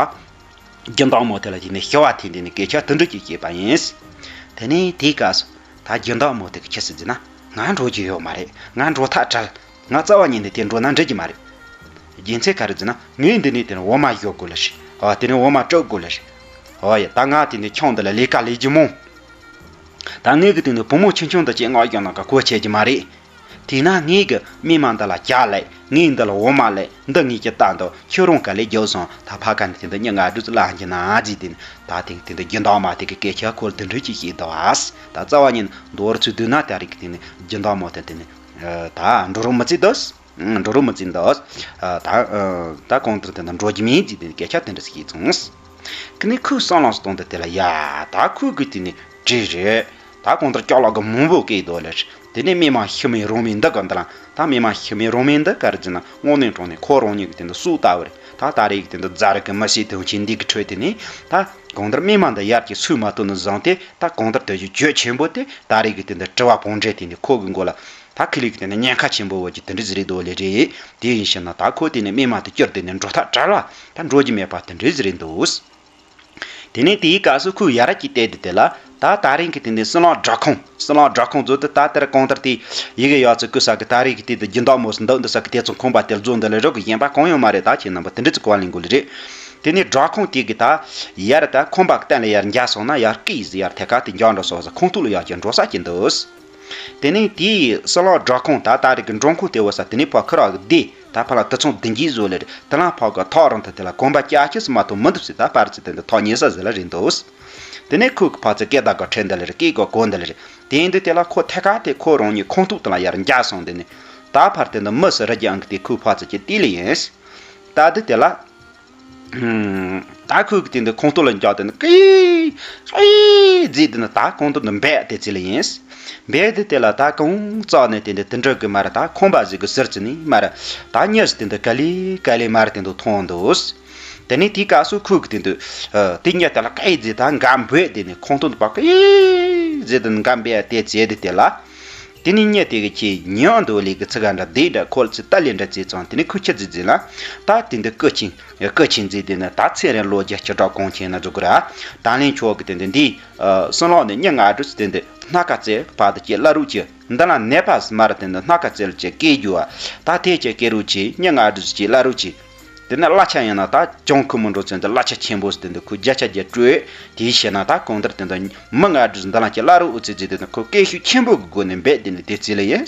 སྦྱིན་བདག་མོ་དེ་ལ་དེ་ནས་ཞུ་བ་འཐེན་དེ་ནས་སྐད་ཆ་དེ་འདྲ་ཅིག་བཤད་པ་ཡིན། དེ་ནས་དེའི་སྐབས་སུ་ད་སྦྱིན་བདག་མོ་དེ་གིས་ཆི་ཟེར་ཟེར་ན། ང་འགྲོ་རྒྱུ་ཡོད་མ་རེད། ང་འགྲོ་ཐག་བྲལ། ང་རྩ་བ་ཉིད་ནས་དེ་འགྲོ་ན་འགྲིག་གི་མ་རེད། རྒྱུ་མཚན་ག་རེ་ཟེར་ན། ངས་འདི་ནས་དེ་ནས་འོ་མ་བཞོ་དགོས་ལ་ཞིག་ཨ། དེ་ནས་འོ་མ་བཀྲུ་དགོས་ལ་ཞིག་ཨོ་ཡ། ད་ང་དེ་ནས་ཁྱོད་འདི་ལ་ལས་ཀ་ལས་རྒྱུ་མང་། ད་ངས་གི་དེ་ནས་བུ་མོ་ཆུང་ཆུང་འདི་ཅིག་མངགས་བཞག་ན་ག་གོ་ཆེ་རྒྱུ་མ་རེད། དེས་ན་ངས་གི་སྨན་མང་འདི་ལ་ཇ་ལས། ངས་འདི་ལ་འོ་མ་ལས། འདི་ངས་ཀྱི་ལྟ་འདུག་ཁྱོད་རང་ག་ལས་རྒྱབ་སོང་། ད་ཕ་ག་ནས་དེ་འདི་མྱི་ལྔ་བཅུ་ཙམ་གླ་རྒྱུ་ན་ཟེར། དེ་ནས་ད་དེ་དེ་འདི་སྦྱིན་བདག་མ་དེ་གི་སྐད་ཆ་ཁོ་ལ་དེ་འདྲ་ཅིག་བཤད་འདུག་ཨ། ད་རྩ་བ་ཉིད་མདོར་ཚུར་བསྡུས་ན་ད་རེས་ཀྱི་དེ་ནས་སྦྱིན་བདག་མོ་དེ་དེ་ནས་ད་འགྲོ་རོགས་མི་བྱེད་འདུག་འགྲོ་རོགས་མི་བྱེད་འདུག་ད་ད་གང་ལྟར་དེ་འདི་འགྲོ་རྒྱུ་མིན་ཟེར། དེ་ནས་སྐད་ཆ་དེ་འདྲ་ཞིག་བཤད་སོང་། ཁི་ནས་ཁོས་བསམ་བློ་གཏོང་དུས་དེ་ལ་ཡ། ད་ཁོས་གི་དེ་ནས་བྲིས་རེད། ད་གང་ལྟར་སྐྱག་ལག་གི་མང་པོ་བཀལ་འདུག་ལ། དེ་ནས་སྨན་མང་ཤི་མེད་རང་མེད་འདི་ག་འདི་ལ། ད་སྨན་མང་ཤི་མེད་རང་མེད་འདི་ག་རེ་ཟེར་ན། དངོས་གནས་དྲང་གནས་ཁོ་རང་ཉིད་ཀྱི་དེ་འདི་སྲོག་ལྟ་བུ་རེད། ད་ད་རེས་ཀྱི་དེ་འདི་ཛ་ར་གི་མི་སྲིད་དོན་ཆེན་འདི་གི་ཁྲོད་དེ་ནས་ད་གང་ལྟར་སྨན་མང་འདི་ཡར་གྱི་སུས་མ་ཐུབ་ནི་བཟང་སྟེ། ད་གང་ལྟར་དེ་བཞིན་གྱོད་ཆེན་པོ་དེ་ད་རེས་ཀྱི་དེ་འདི་དྲི་བ་བང་འགྲན་དེ་ནས་ཁོ་གི་མགོ་ལ་ད་ཁི་ལི་གི་དེ་འདི་ཉེན་ཁ་ཆེན་པོ་བོ་གི་དེ་འདྲ་ཟིག་རེད་འདུག་ལེ་རེད། དེ་ཡིན་ཕྱིར་ན་ད་ཁོ་དེ་ནས་སྨན་མང་དེ་བསྐྱུར་དེ་ནས་འགྲོ་ཐག་བྲལ་བ། ད་འགྲོ་རྒྱུ་མེད་པ་དེ་འདྲ་ཟིག་རེད་འདུག་དེ་ནས་དེའི་སྐབས་སུ་ཁོས་ཡར་གྱི་བལྟས་དུས་དེ་ལ། ད་ད་རིང་གི་དེ་འདི་སྲིན་ལག་སྦྲག་ཁང་། སྲིན་ལག་སྦྲག་ཁང་བཟོ་དུས་ད་དེར་གང་ལྟར་དེ་ཡི་གེ་ཡག་ཙི་ཀུ་ས་གི་ད་རེས་ཀྱི་དེ་དེ་སྦྱིན་བདག་མོ་སུ་འདུག་འདི་ས་གི་དེ་ཚོ་ཁང་པ་དེར་བཟོ་འདི་ལས་རོགས་གི་གཞན་པ་གང་ཡང་མ་རེད། ད་ཁྱེད་རྣམ་པ་དེ་འདྲ་ཙི་གོ་བ་ལེན་དགོས་ལེ་རེད། དེ་ནས་བྲག་ཁུང་དེ་གི་ད་ཡར་ད་ཁང་པ་གི་སྟེང་ལ་ཡར་འགྱེལ་སོང་ན་ཡར་སྐེད་ཟིག་ཡར་ཐད་ཀ་དེ་འགྱོ་འགྲོ་སོང་ཟིག་ཁང་ཐོག་ལ་ཡར་གྱི་འགྲོ་ས་ཅིག་འདུག་དེ་ནས་དེའི་སྲིན་ལག་བྲག་ཁུང་ད་ད་རེས་ཀྱི་འབྲོང་ཁུང་དེ་བོ་ས་དེ་ནས་ཕར་ཁུར་བ་གི་བདེ། ད་ཕར་ལ་དུད་ཚང་བདུན་བརྒྱའི་བཟོ་ལེ་རེད། དེ་ལ་ཕར་གི་ཐག་རིང་ཐག་དེ་ལ་གོམ་པ་བརྒྱད་ཅུ་ཙམ་མ་གཏོགས་མི་འདུག་ཟེར། ད་པར་ཙི་དེ་འདི་ཐག་ཉེ་ས་ཟིག་ལ་རེད་འདུག་དེ་ནས་ཁོ་གི་ཕར་ཙི་སྐད་བརྡ་ག་ཁྲེལ་འདི་ལ་རེད། སྐད་ག་གོ་འདི་ལ་རེད། དེ་འདི་དེ་ལ་ཁོ་ཐད་ཀ་དེ་ཁོ་རང་ཉིད་ཁང་ཐོག་དེ་ལ་ཡར་འགྱེལ་སོང་། དེ་ནས་ད་ཕར་དེ་འདི་མི་སི་རི་རྒྱང་གི་དེ་ཁོའི་ཕར་ཙི་ཅི་དེ་ལ་ཡིན། ད་འདི་དེ་ལ་ད་ཁོས་གི་དེ་འདི་ཁང་ཐོག་ལ་འགྱོ་དེ་ནི་ཀི་ཀི་ཟེར་དེ་ནི་ད་ཁང་ཐོག་འདི་འབད་དེ་ཚེ་ལ་ཡིན། འབད་དེ་དེ་ལ་ད་གང་བཙོག་ནས་དེ་འདི་དེ་འདྲ་གི་མ་ར་ད་ཁང་པ་ཟིག་གི་ཟུར་ཅི་ནི་མ་ར་ད་གཉིས་སུ་དེ་འདི་ག་ལེ་ག་ལེ་མ་ར་དེ་འདི་མཐོང་འདུག་དེ་ནས་དེའི་སྐབས་སུ་ཁོས་གི་དེ་འདི་དེ་གཉིས་དེ་ལ་ཀི་ཟེར་ད་འགའ་འབད་དེ་ནི་ཁང་ཐོག་འདི་པ་ཀི་ཟེར་དེ་ནི་འགའ་འབད་དེ་ཚེ་དེ་དེ་ལ། དེ་ནས་ཉེ་དེ་གི་ཁྱེད་ཉོན་དོ་ལེ་གི་ཚིག་ག་འདྲ་བདེ་འདྲ་ཁོལ་ཚིག་ལྟ་ལེ་འདྲ་བྱས་ཙང་དེ་ནས་ཁོ་ཁྱི་རྫི་རྫི་ལ་ད་དེ་འདི་སྐུ་ཆེན་སྐུ་ཆེན་རྫི་དེ་ནི་ད་ཚེ་རིང་ལོ་བརྒྱ་ཁྱི་དྲག་གོང་ཆེན་ན་འཛུགས་གི་ར། ད་ལན་ཆོག་གི་དེ་འདི་འདི་སྲིན་ལག་ནས་མྱི་ང་འགྲོ་ཚེ་དེ་འདི་སྣ་ཁ་རྩེ་བར་དུ་ཁྱེད་བླ་རུག་ཁྱི་འདི་ལ་ནད་པ་སི་མ་ར་དེ་འདི་སྣ་ཁ་རྩེ་ལ་ཁྱེད་སྐད་རྒྱུ་བ་ད་དེ་ཁྱེད་སྐད་རུག་ཁྱི་མྱི་ང་འགྲོ་ཚེ་ཁྱེད་བླ་རུག་ཁྱི། དེ་ནས་གླ་ཆ་ཡིན་ན་ད་གྱོང་ཁུ་མི་འགྲོ་ཚུན་དུ་གླ་ཆ་ཆེན་པོ་ཟེར་དེ་འདི་ཁོ་བརྒྱ་ཆ་བརྒྱ་སྤྲོད། དེའི་ཕྱིར་ན་ད་གང་ལྟར་དེ་འདི་མི་ང་འགྲོ་འདི་ལ་ཁྱེད་བླ་རུག་འུ་ཚི་ཟེར་དེ་འདི་ཁོ་སྐད་ཤུགས་ཆེན་པོ་གི་སྒོ་ནས་འབད་དེ་ནི་དེ་ཚེ་ལ་ཡིན།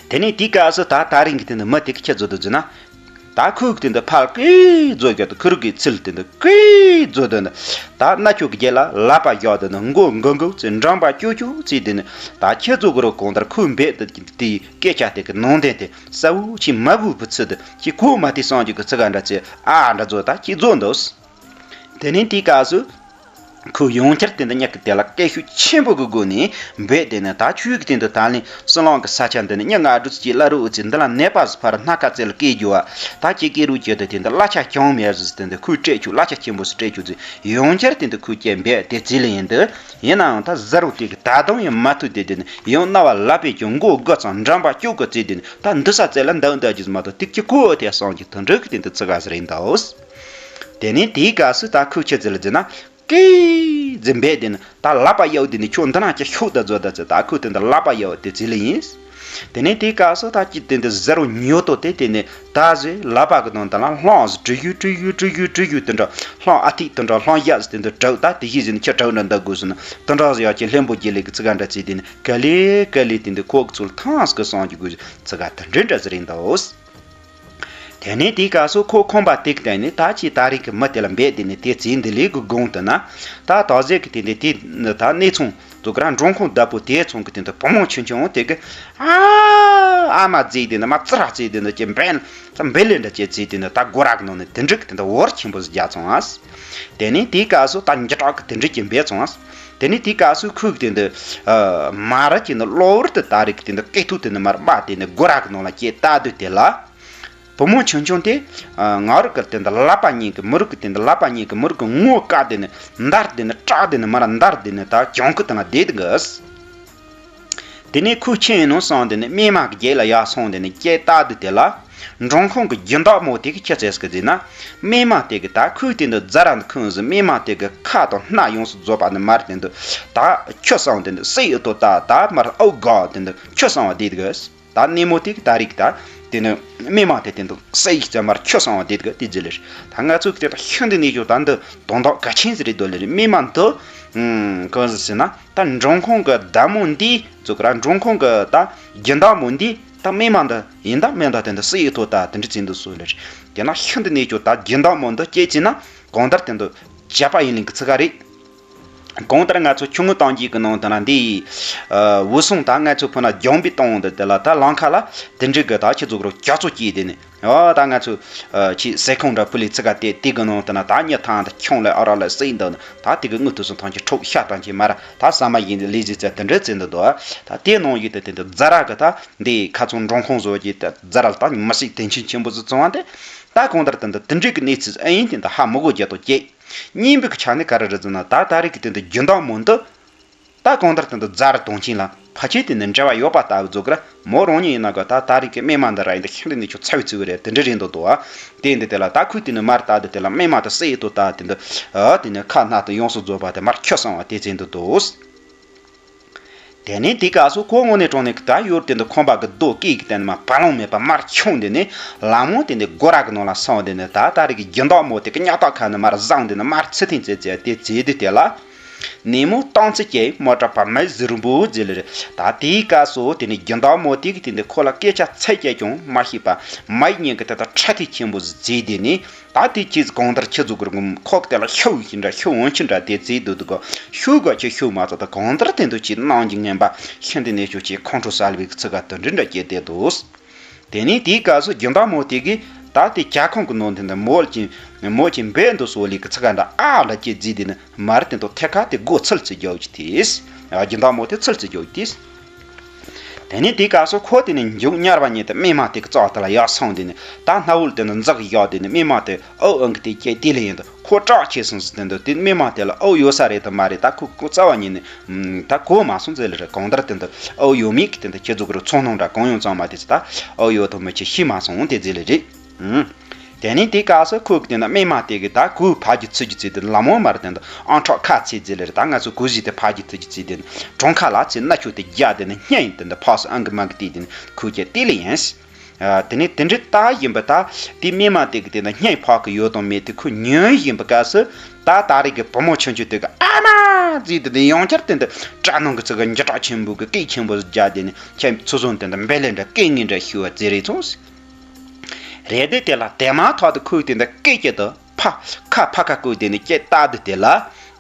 དེ་ནས་དེའི་སྐབས་སུ་ད་ད་རིང་གི་དེ་འདི་མི་དེ་གི་ཁྱི་བཟོ་དུ་བཟོས་ན། ད་ཁོས་གི་དེ་འདི་ཕར་ཀི་བཟོ་རྒྱུ་དུ་ཁུར་གི་ཚིལ་དེ་འདི་ཀི་བཟོ་དེ་འདི་ད་སྣ་ཆུ་གི་རྒྱལ་ལ་ལ་པ་བཞག་དེ་འདི་མགོ་འགུ་འགུ་ཚེ་འགྲམ་པ་ཅུ་ཅུ་ཚེ་དེ་ནི་ད་ཁྱི་བཟོ་གི་རུ་གང་ལྟར་ཁོས་འབད་དེ་དེ་སྐད་ཆ་དེ་གི་ནང་དོན་དེ། གསལ་བོ་ཆེ་མ་བུ་བུ་ཚུ་དེ་ཁྱི་ཁོ་མ་དེ་སངས་རྒྱས་ཀྱི་ཚིག་ག་འདྲ་ཚེ་ཨ་འདྲ་བཟོ་ད་ཁྱི་བཟོ་འདུག་དེ་ནས་དེའི་སྐབས་སུ་ཁོས་ཡང་བསྐྱར་དེ་འདི་གཉིས་ཀྱི་དེ་ལ་སྐད་ཤུགས་ཆེན་པོ་གི་སྒོ་ནས་འབོད་དེ་ནི་ད་ཁྱོད་ཀྱི་དེ་འདི་ད་ལན་སྲིན་ལག་གི་ས་ཆ་འདི་ནི་མྱི་ང་འགྲོ་ཚེ་ཁྱེད་བླ་རུག་འུ་ཚི་འདི་ལ་ནད་པ་སི་ཕར་སྣ་ཁ་རྩེ་ལ་སྐད་རྒྱུ་བ་ད་ཁྱེད་སྐད་རུག་ཁྱི་དེ་དེ་འདི་གླ་ཆ་གྱོང་མེད་ཟེར་དེ་འདི་ཁོས་སྤྲད་ཆུ་གླ་ཆ་ཆེན་པོ་སི་སྤྲད་ཆུ་ཚེ་ཡང་བསྐྱར་དེ་འདི་ཁོས་ཀྱི་འབད་དེ་ཚེ་ལ་ཡིན་འདི། ཡིན་ནའང་ད་གཟར་རུ་དེ་གི་ད་དུང་ཡང་མ་ཐུག་དེ་དེ་ནི་ཡང་རྣ་བ་ལ་པའི་ཀྱང་མགོ་དགུ་ཙམ་འགྲམ་པ་ཅུ་གི་ཚེ་དེ་ནི་ད་འདི་ས་རྩེ་ལ་འདག་འདག་རྒྱུ་མ་གཏོགས་དེ་ཁྱི་ཁོ་དེ་སངས་ཀྱི་དོན་འགྲུབ་ཀྱི་དེ་འདི་ཚིག་ག་ཟེར་ཡིན་འདའོ། དེ་ནས་དེའི་སྐབས་སུ་ད་ཁོས་ཁྱི་ཚེ་ལ་ཟེར་ན་ཀི་ཟེར་འབད་དེ་ནི་ད་ལ་པ་ཡག་དེ་ནི་ཁྱོད་འདི་ན་ཁྱི་ཤུགས་ད་བཟོ་ད་ཚེ་ད་ཁོས་དེ་འདི་ལ་པ་ཡག་དེ་ཚེ་ལ་ཡིན། དེ་ནས་དེའི་སྐབས་སུ་ད་ཅི་དེ་འདི་གཟར་རུ་ཉོ་ཏོ་དེ་དེ་ནི་ད་ཟེ་ལ་པ་གི་དོན་དེ་ལ་ལྷང་ཟེ་དྲི་ཡུ་དྲི་ཡུ་དྲི་ཡུ་དྲི་ཡུ་དེ་འདྲ་ལྷང་ཨ་ཐིག་དེ་འདྲ་ལྷང་ཡ་ཟེ་དེ་འདི་དྲག་ད་དེ་བཞིན་ཟེ་ནི་ཁྱི་དྲག་འདྲ་འདག་དགོས་ཟེ་ནི་དེ་འདྲ་ཟེ་ཡག་ཁྱི་ལྷན་པོ་རྒྱལ་ལེ་གི་ཚིག་ག་འདྲ་ཚེ་དེ་ནི་ག་ལེ་ག་ལེ་དེ་འདི་ཁོག་གི་ཚུལ་ཐང་སྐུ་སངས་ཀྱི་དགོས་ཚིག་ག་དེ་འདྲ་འདྲ་ཟེ་རེད་འདའོ། དེ་ནས་དེའི་སྐབས་སུ་ཁོ་ཁང་པ་དེ་གི་སྟེང་ནས་ད་ཅི་ད་རེས་ཀྱི་མི་དེ་ལ་འབད་དེ་ནས་དེ་ཚེ་འདི་ལས་གི་དགོངས་དུ་ན། ད་ད་ཟེ་གི་དེ་འདི་དེ་ད་གནས་ཚང་དུ་ག་ར་འབྲོང་ཁུང་བདག་པོ་དེ་ཚང་གི་དེ་འདི་བུ་མོ་ཆུང་ཆུང་དེ་གི་ཨ་ཨ་མ་ཟེ་དེ་འདི་མ་ཙི་ར་ཟེ་དེ་འདི་ཀྱི་འབད་ད་འབད་ལེ་འདྲ་ཅེ་ཟེ་དེ་འདི་ད་སྒོ་ར་གི་ནང་ནས་དེ་འདྲ་གི་དེ་འདི་བོར་ཆེན་པོ་ཟིག་རྒྱག་སོང་ཨ། དེ་ནས་དེའི་སྐབས་སུ་ད་འཇིགས་སྐྲག་གི་དེ་འདྲ་ཅིག་འབད་སོང་ཨ། དེ་ནས་དེའི་སྐབས་སུ་ཁོས་དེ་འདི་ཨ་མ་ར་ཅིག་ནི་གློ་བུར་དུ་ད་རེས་ཀྱི་དེ་འདི་སྐེ་ཐུག་དེ་འདི་མར་སྦ་དེ་ནི་སྒོ་ར་གི་ནང་ལ་སྐྱེས་ལྟ་དུས་དེ་ལ། བུ་མོ་ཆུང་ཆུང་དེ་ཨ་ང་རུ་ཀར་དེ་འདི་ལག་པ་གཉིས་ཀྱི་མི་རུ་ཀི་དེ་འདི་ལག་པ་གཉིས་ཀྱི་མི་རུ་ཀི་ངོ་བཀག་དེ་ནི་འདར་དེ་ནི་སྐྲག་དེ་ནི་མ་ར་འདར་དེ་ནི་ད་གྱོང་ཁུ་དེ་ན་བསྡད་འདུག་གི། དེ་ནས་ཁོས་ཁྱི་ཡིན་ནོ་བསམ་དེ་ནི་སྨན་མ་གི་རྗེས་ལ་ཡར་སོང་དེ་ནི་སྐྱེས་ལྟ་དུས་དེ་ལ། འབྲོང་ཁུང་གི་རྒྱུ་འདག་མོ་དེ་གི་ཁྱི་ཚེས་ཀྱི་ཟེར་ན། སྨན་མ་དེ་གི་ད་ཁོས་དེ་འདི་རྫ་ར་འདི་ཁུང་ཟིག་སྨན་མ་དེ་གི་ཁ་དང་སྣ་ཡོངས་སུ་རྫོགས་པ་ནི་མར་དེ་འདི་ད་ཁྱི་སོང་དེ་འདི་སྲེ་ཡི་ཏོ་ད་ད་མར་ཨོ་ག་དེ་འདི་ཁྱི་སོང་བ་དེ་གི། ད་སྣེ་མོ་དེ་གི་ད་རིག་ད་དེ་ནི་སྨན་མ་དེ་དེ་འདི་སྲེ་ཡི་ཙམ་མར་ཁྱི་སོང་བ་དེ་གི་དེ་ཟེར་ལེ། ད་ང་ཚོ་གི་དེ་ད་ཤིན་ཏུ་ནས་ཀྱང་ད་འདི་དོན་དག་གལ་ཆེན་ཟིག་རེད་དོ་ལེ། སྨན་མ་འདི་གང་ཟིག་ཟེར་ན། ད་འབྲོང་ཁུང་གི་བདག་མོ་འདི་ཚོ་གི་ར་འབྲོང་ཁུང་གི་ད་རྒྱུ་འདག་མོ་འདི་ད་སྨན་མ་འདི་ཡིན་ད་མིན་ད་དེ་འདི་སྲེ་ཡི་ཏོ་ད་དེ་འདྲ་ཅིག་འདུག་སོ་ལེ། དེ་ན་ཤིན་ཏུ་ནས་ཀྱང་ད་རྒྱུ་འདག་མོ་འདི་སྐྱེས་ཅི་ན་གང་ལྟར་དེ་འདི་བྱས་པ་ཡིན་ལེ་གི་ཚིག་ག་རེད། གང་ལྟར་ང་ཚོ་ཆུང་ངུ་བཏང་རྒྱུ་གི་ནང་དུ་ན་འདི་ཨ་བུ་སོང་ད་ང་ཚོ་ཕུ་ན་རྒྱང་པི་གཏོང་འདི་དེ་ལ་ད་ལང་ཁ་ལ་དེ་འདྲ་གི་ད་ཁྱི་ཚོ་གི་རོ་ཇ་ཚོ་སྐྱེས་དེ་ནི། ཨོ་ད་ང་ཚོ་ཨ་ཅིག་ཟས་ཁང་འདྲ་པུ་ལི་ཙི་ག་དེ་དེ་གི་ནང་དུ་ན་ད་མྱི་ཐང་དུ་ཁྱོང་ལ་ཨ་ར་ལ་སྲེག་འདུག་ན་ད་དེ་གི་དངུལ་དུ་སོང་ཐང་ཅིག་འཕྲོག་ཤ་ཐང་ཅིག་མ་ར་ད་ཟ་མ་ཡིན་ལས་ཟིག་ཙེ་དེ་འདྲ་ཙེ་འདུག་དོ། ད་དེ་ནང་ཡོད་དེ་དེ་འདི་རྫ་ར་གི་ད་འདི་ཁ་ཚོང་འབྲོང་ཁུང་བཟོ་གི་ད་རྫ་ར་ལ་ད་མི་སྲིད་དེ་ཆེན་ཆེན་པོ་ཟིག་བཙོང་བ་དེ་ད་གང་ལྟར་དེ་འདི་དེ་འདྲའི་གི་གནས་ཚུལ་ཨེ་ཡིན་དེ་འདི་ཧ་མི་གོ་རྒྱ་དོ་སྐྱེ། གཉིས་པའི་གི་ཆ་ནས་ག་རེ་རེད་ཟེར་ན་ད་ད་རེས་གི་དེ་འདི་རྒྱུ་འདག་མོ་འདི། ད་གང་ལྟར་དེ་འདི་རྫ་ར་དོན་ཆེན་ལ་ཕལ་ཆེར་དེ་ནི་འབྲེལ་བ་ཡོད་པ་ལྟ་བུ་བཟོ་གི་ར། མོ་རང་ཉིད་ཡིན་ན་ག་ད་ད་རེས་ཀྱི་སྨན་མ་འདི་ར་ཡིན་འདི་ཤིན་ཏུ་ནས་ཁྱོད་ཚ་བའི་ཚུལ་བུ་རེད་དེ་འདྲ་རེད་འདུག་དོ། དེ་འདི་དེ་ལ་ད་ཁོས་དེ་ནི་མར་ལྟ་དེ་དེ་ལ་སྨན་མ་དེ་སྲེ་ཡི་ཏོ་ད་དེ་འདི་ཨ་དེ་ནི་ཁ་སྣ་དེ་ཡོངས་སུ་རྫོགས་པ་དེ་མར་ཁྱི་སོང་བ་དེ་ཚེ་འདུག་དོ། དེ་ནས་དེའི་སྐབས་སུ་ཁོ་དངོས་གནས་དྲང་གནས་ཀྱི་ད་ཡུལ་དེ་འདི་ཁང་པ་གི་རྡོ་སྐས་ཀྱི་སྟེང་ནས་མར་བ་ལང་མེད་པ་མར་མཆོངས་དེ་ནས་ལམ་འོག་དེ་འདི་སྒོ་ར་གི་ནང་ལ་སོང་དེ་ནས་ད་ད་རེས་ཀྱི་སྦྱིན་བདག་མོ་དེ་གི་སྙ་ཐག་ཁ་ནས་མར་བཟུང་དེ་ནས་མར་ཚུར་འཐེན་བྱས་བྱས་དེ་བྱས་དུས་དེ་ལ། ནད་མུག་སྟོང་ཚིགས་ཀྱིས་མ་དྲག་པ་མི་ཟུར་འབུ་ཟེར་ལེ་རེད། ད་དེའི་སྐབས་སུ་དེ་ནས་སྦྱིན་བདག་མོ་དེ་གིས་དེ་འདི་ཁོ་ལ་སྐད་ཆ་ཚིག་གཅིག་ཀྱང་མ་བཤད་པ་མི་གཉིས་ཀྱི་དེ་ལྟར་ཁྲ་ཐིག་ཆེན་པོ་ཟིག་བྱས་དེ་ནས། ད་དེ་ཁྱེད་གང་ལྟར་ཁྱེད་ཚོ་གི་ཁོག་དེ་ལ་ཤུགས་ཤིག་འདྲ་ཤུགས་འོང་ཆེན་འདྲ་དེ་བྱས་འདུག་འདུག་གོ། ཤུགས་ག་ཁྱེད་ཤུགས་མ་ཚོགས་ད་གང་ལྟར་དེ་འདུག་ཅིག་གནང་རྒྱུ་ངན་པ་ཤིན་ཏུ་ནས་ཤུགས་ཆེ་ཁོང་ཁྲོ་ཟ་ལ་བའི་ཚིག་ག་དོན་འགྲིག་འདྲ་སྐྱེས་བསྡད་འདུག་དེ་ནས་དེའི་སྐབས་སུ་སྦྱིན་བདག་མོ་དེ་གིས་ད་དེ་ཇ་ཁང་གི་ནང་དེ་འདྲ་མོ་ལ་ཅིག་མོ་ཅིག་འབད་འདུག་སོ་ལི་གི་ཚིག་ག་འདྲ་ཨ་འདྲ་སྐྱེས་རྗེས་དེ་ནས་མར་དེ་འདུག་ཐད་ཀ་དེ་སྒོ་ཚུར་ཚུར་རྒྱག་གི་དེས། སྦྱིན་བདག་མོ་དེ་ཚུར་ཚུར་རྒྱག་གི་དེས། དེ་ནས་དེའི་སྐབས་སུ་ཁོ་དེ་ནས་མཇུག་ཉར་བ་ཉིད་དུ་སྨན་མ་དེ་གི་རྩ་བ་དེ་ལ་ཡར་སོང་དེ་ནས་ད་སྣ་བུག་དེ་ནས་འཛག་བཞག་དེ་ནས་སྨན་མ་དེ་ཨོ་ཨང་གི་དེ་སྐྱེ་དེ་ལས་ཡིན་དུ་ཁོ་སྐྲག་ཆེ་སོང་ཟེར་དེ་འདུག་དེ་སྨན་མ་དེ་ལ་ཨོ་ཡོད་ས་རེད་དུ་མ་རེད། ད་ཁོ་ཁོ་རྩ་བ་ཉིད་ནས་ད་གོ་མ་སོང་ཟེར་ལེ་རེད། གང་ལྟར་དེ་འདུག་ཨོ་ཡོད་མེད་ཀྱི་དེ་འདུག་ཁྱེད་ཚོ་གི་རུ་ཚོང་ནང་འདྲ་གང་ཡོང་ཚང་མ་དེ་ཚོ་ད་ཨོ་ཡོད་དུ་མི་ཆེ་ཤེས་མ་སོང་དེ་ཟེར་ལེ་རེད། ཨང་། དེ་ནས་དེའི་སྐབས་སུ་ཁོ་གིས་དེ་ན་སྨན་མ་དེ་གིས་ད་ཁོའི་ཕ་རྒྱུ་ཚུ་རྒྱུ་ཚུལ་དེ་ལ་མོ་མར་དེ་འདི་ཨང་ཁྲག་ཁ་ཚིག་ཚིག་ལེར་ད་ང་ཚོ་གོ་གཞི་དེ་ཕ་རྒྱུ་ཚུ་རྒྱུ་ཚུལ་དེ་ནི་གྲོང་ཁ་ལ་ཚེ་སྣ་ཆུ་དེ་རྒྱ་དེ་ནི་སྙན་དེ་འདི་ཕག་སུ་ཨང་གི་མང་གི་དེ་དེ་ནི་ཁོའི་ཀྱི་དེ་ལ་ཡིན། དེ་ནས་དེ་འདྲའི་ལྟ་བཞིན་པ་ད་དེ་སྨན་མ་དེ་གིས་དེ་ན་སྙན་ཕག་གི་ཡོད་དང་མེད་དེ་ཁོ་ཉོན་བཞིན་པའི་སྐབས་སུ་ད་ད་རེས་ཀྱི་བུ་མོ་ཆུང་ཆུང་དེ་གིས་ཨ་མ་ཟེར་དེ་དེ་ཡང་བསྐྱར་དེ་འདི་སྐྲ་ནང་གི་ཚུ་གི་འཇུ་སྐྲག་ཆེན་པོ་གི་སྐད་ཆེན་པོ་རྒྱ་དེ་ནི་ཁྱེད་ཚོ་བཟུང་དེ་འདི་འབེ་ལེ་འདྲ་སྐད་ངན་འདྲ་ཞུ་བ་ཟེར་རེད་སོང་། རེད་དེ་དེ་ལ་དེ་མ་ཐག་ཏུ་ཁོས་དེ་འདྲ་སྐད་ཅིག་ཏུ་ཕ་ཁ་ཕ་ཁ་བསྐོར་དེ་ནས་སྐད་བཏང་དུས་དེ་ལ་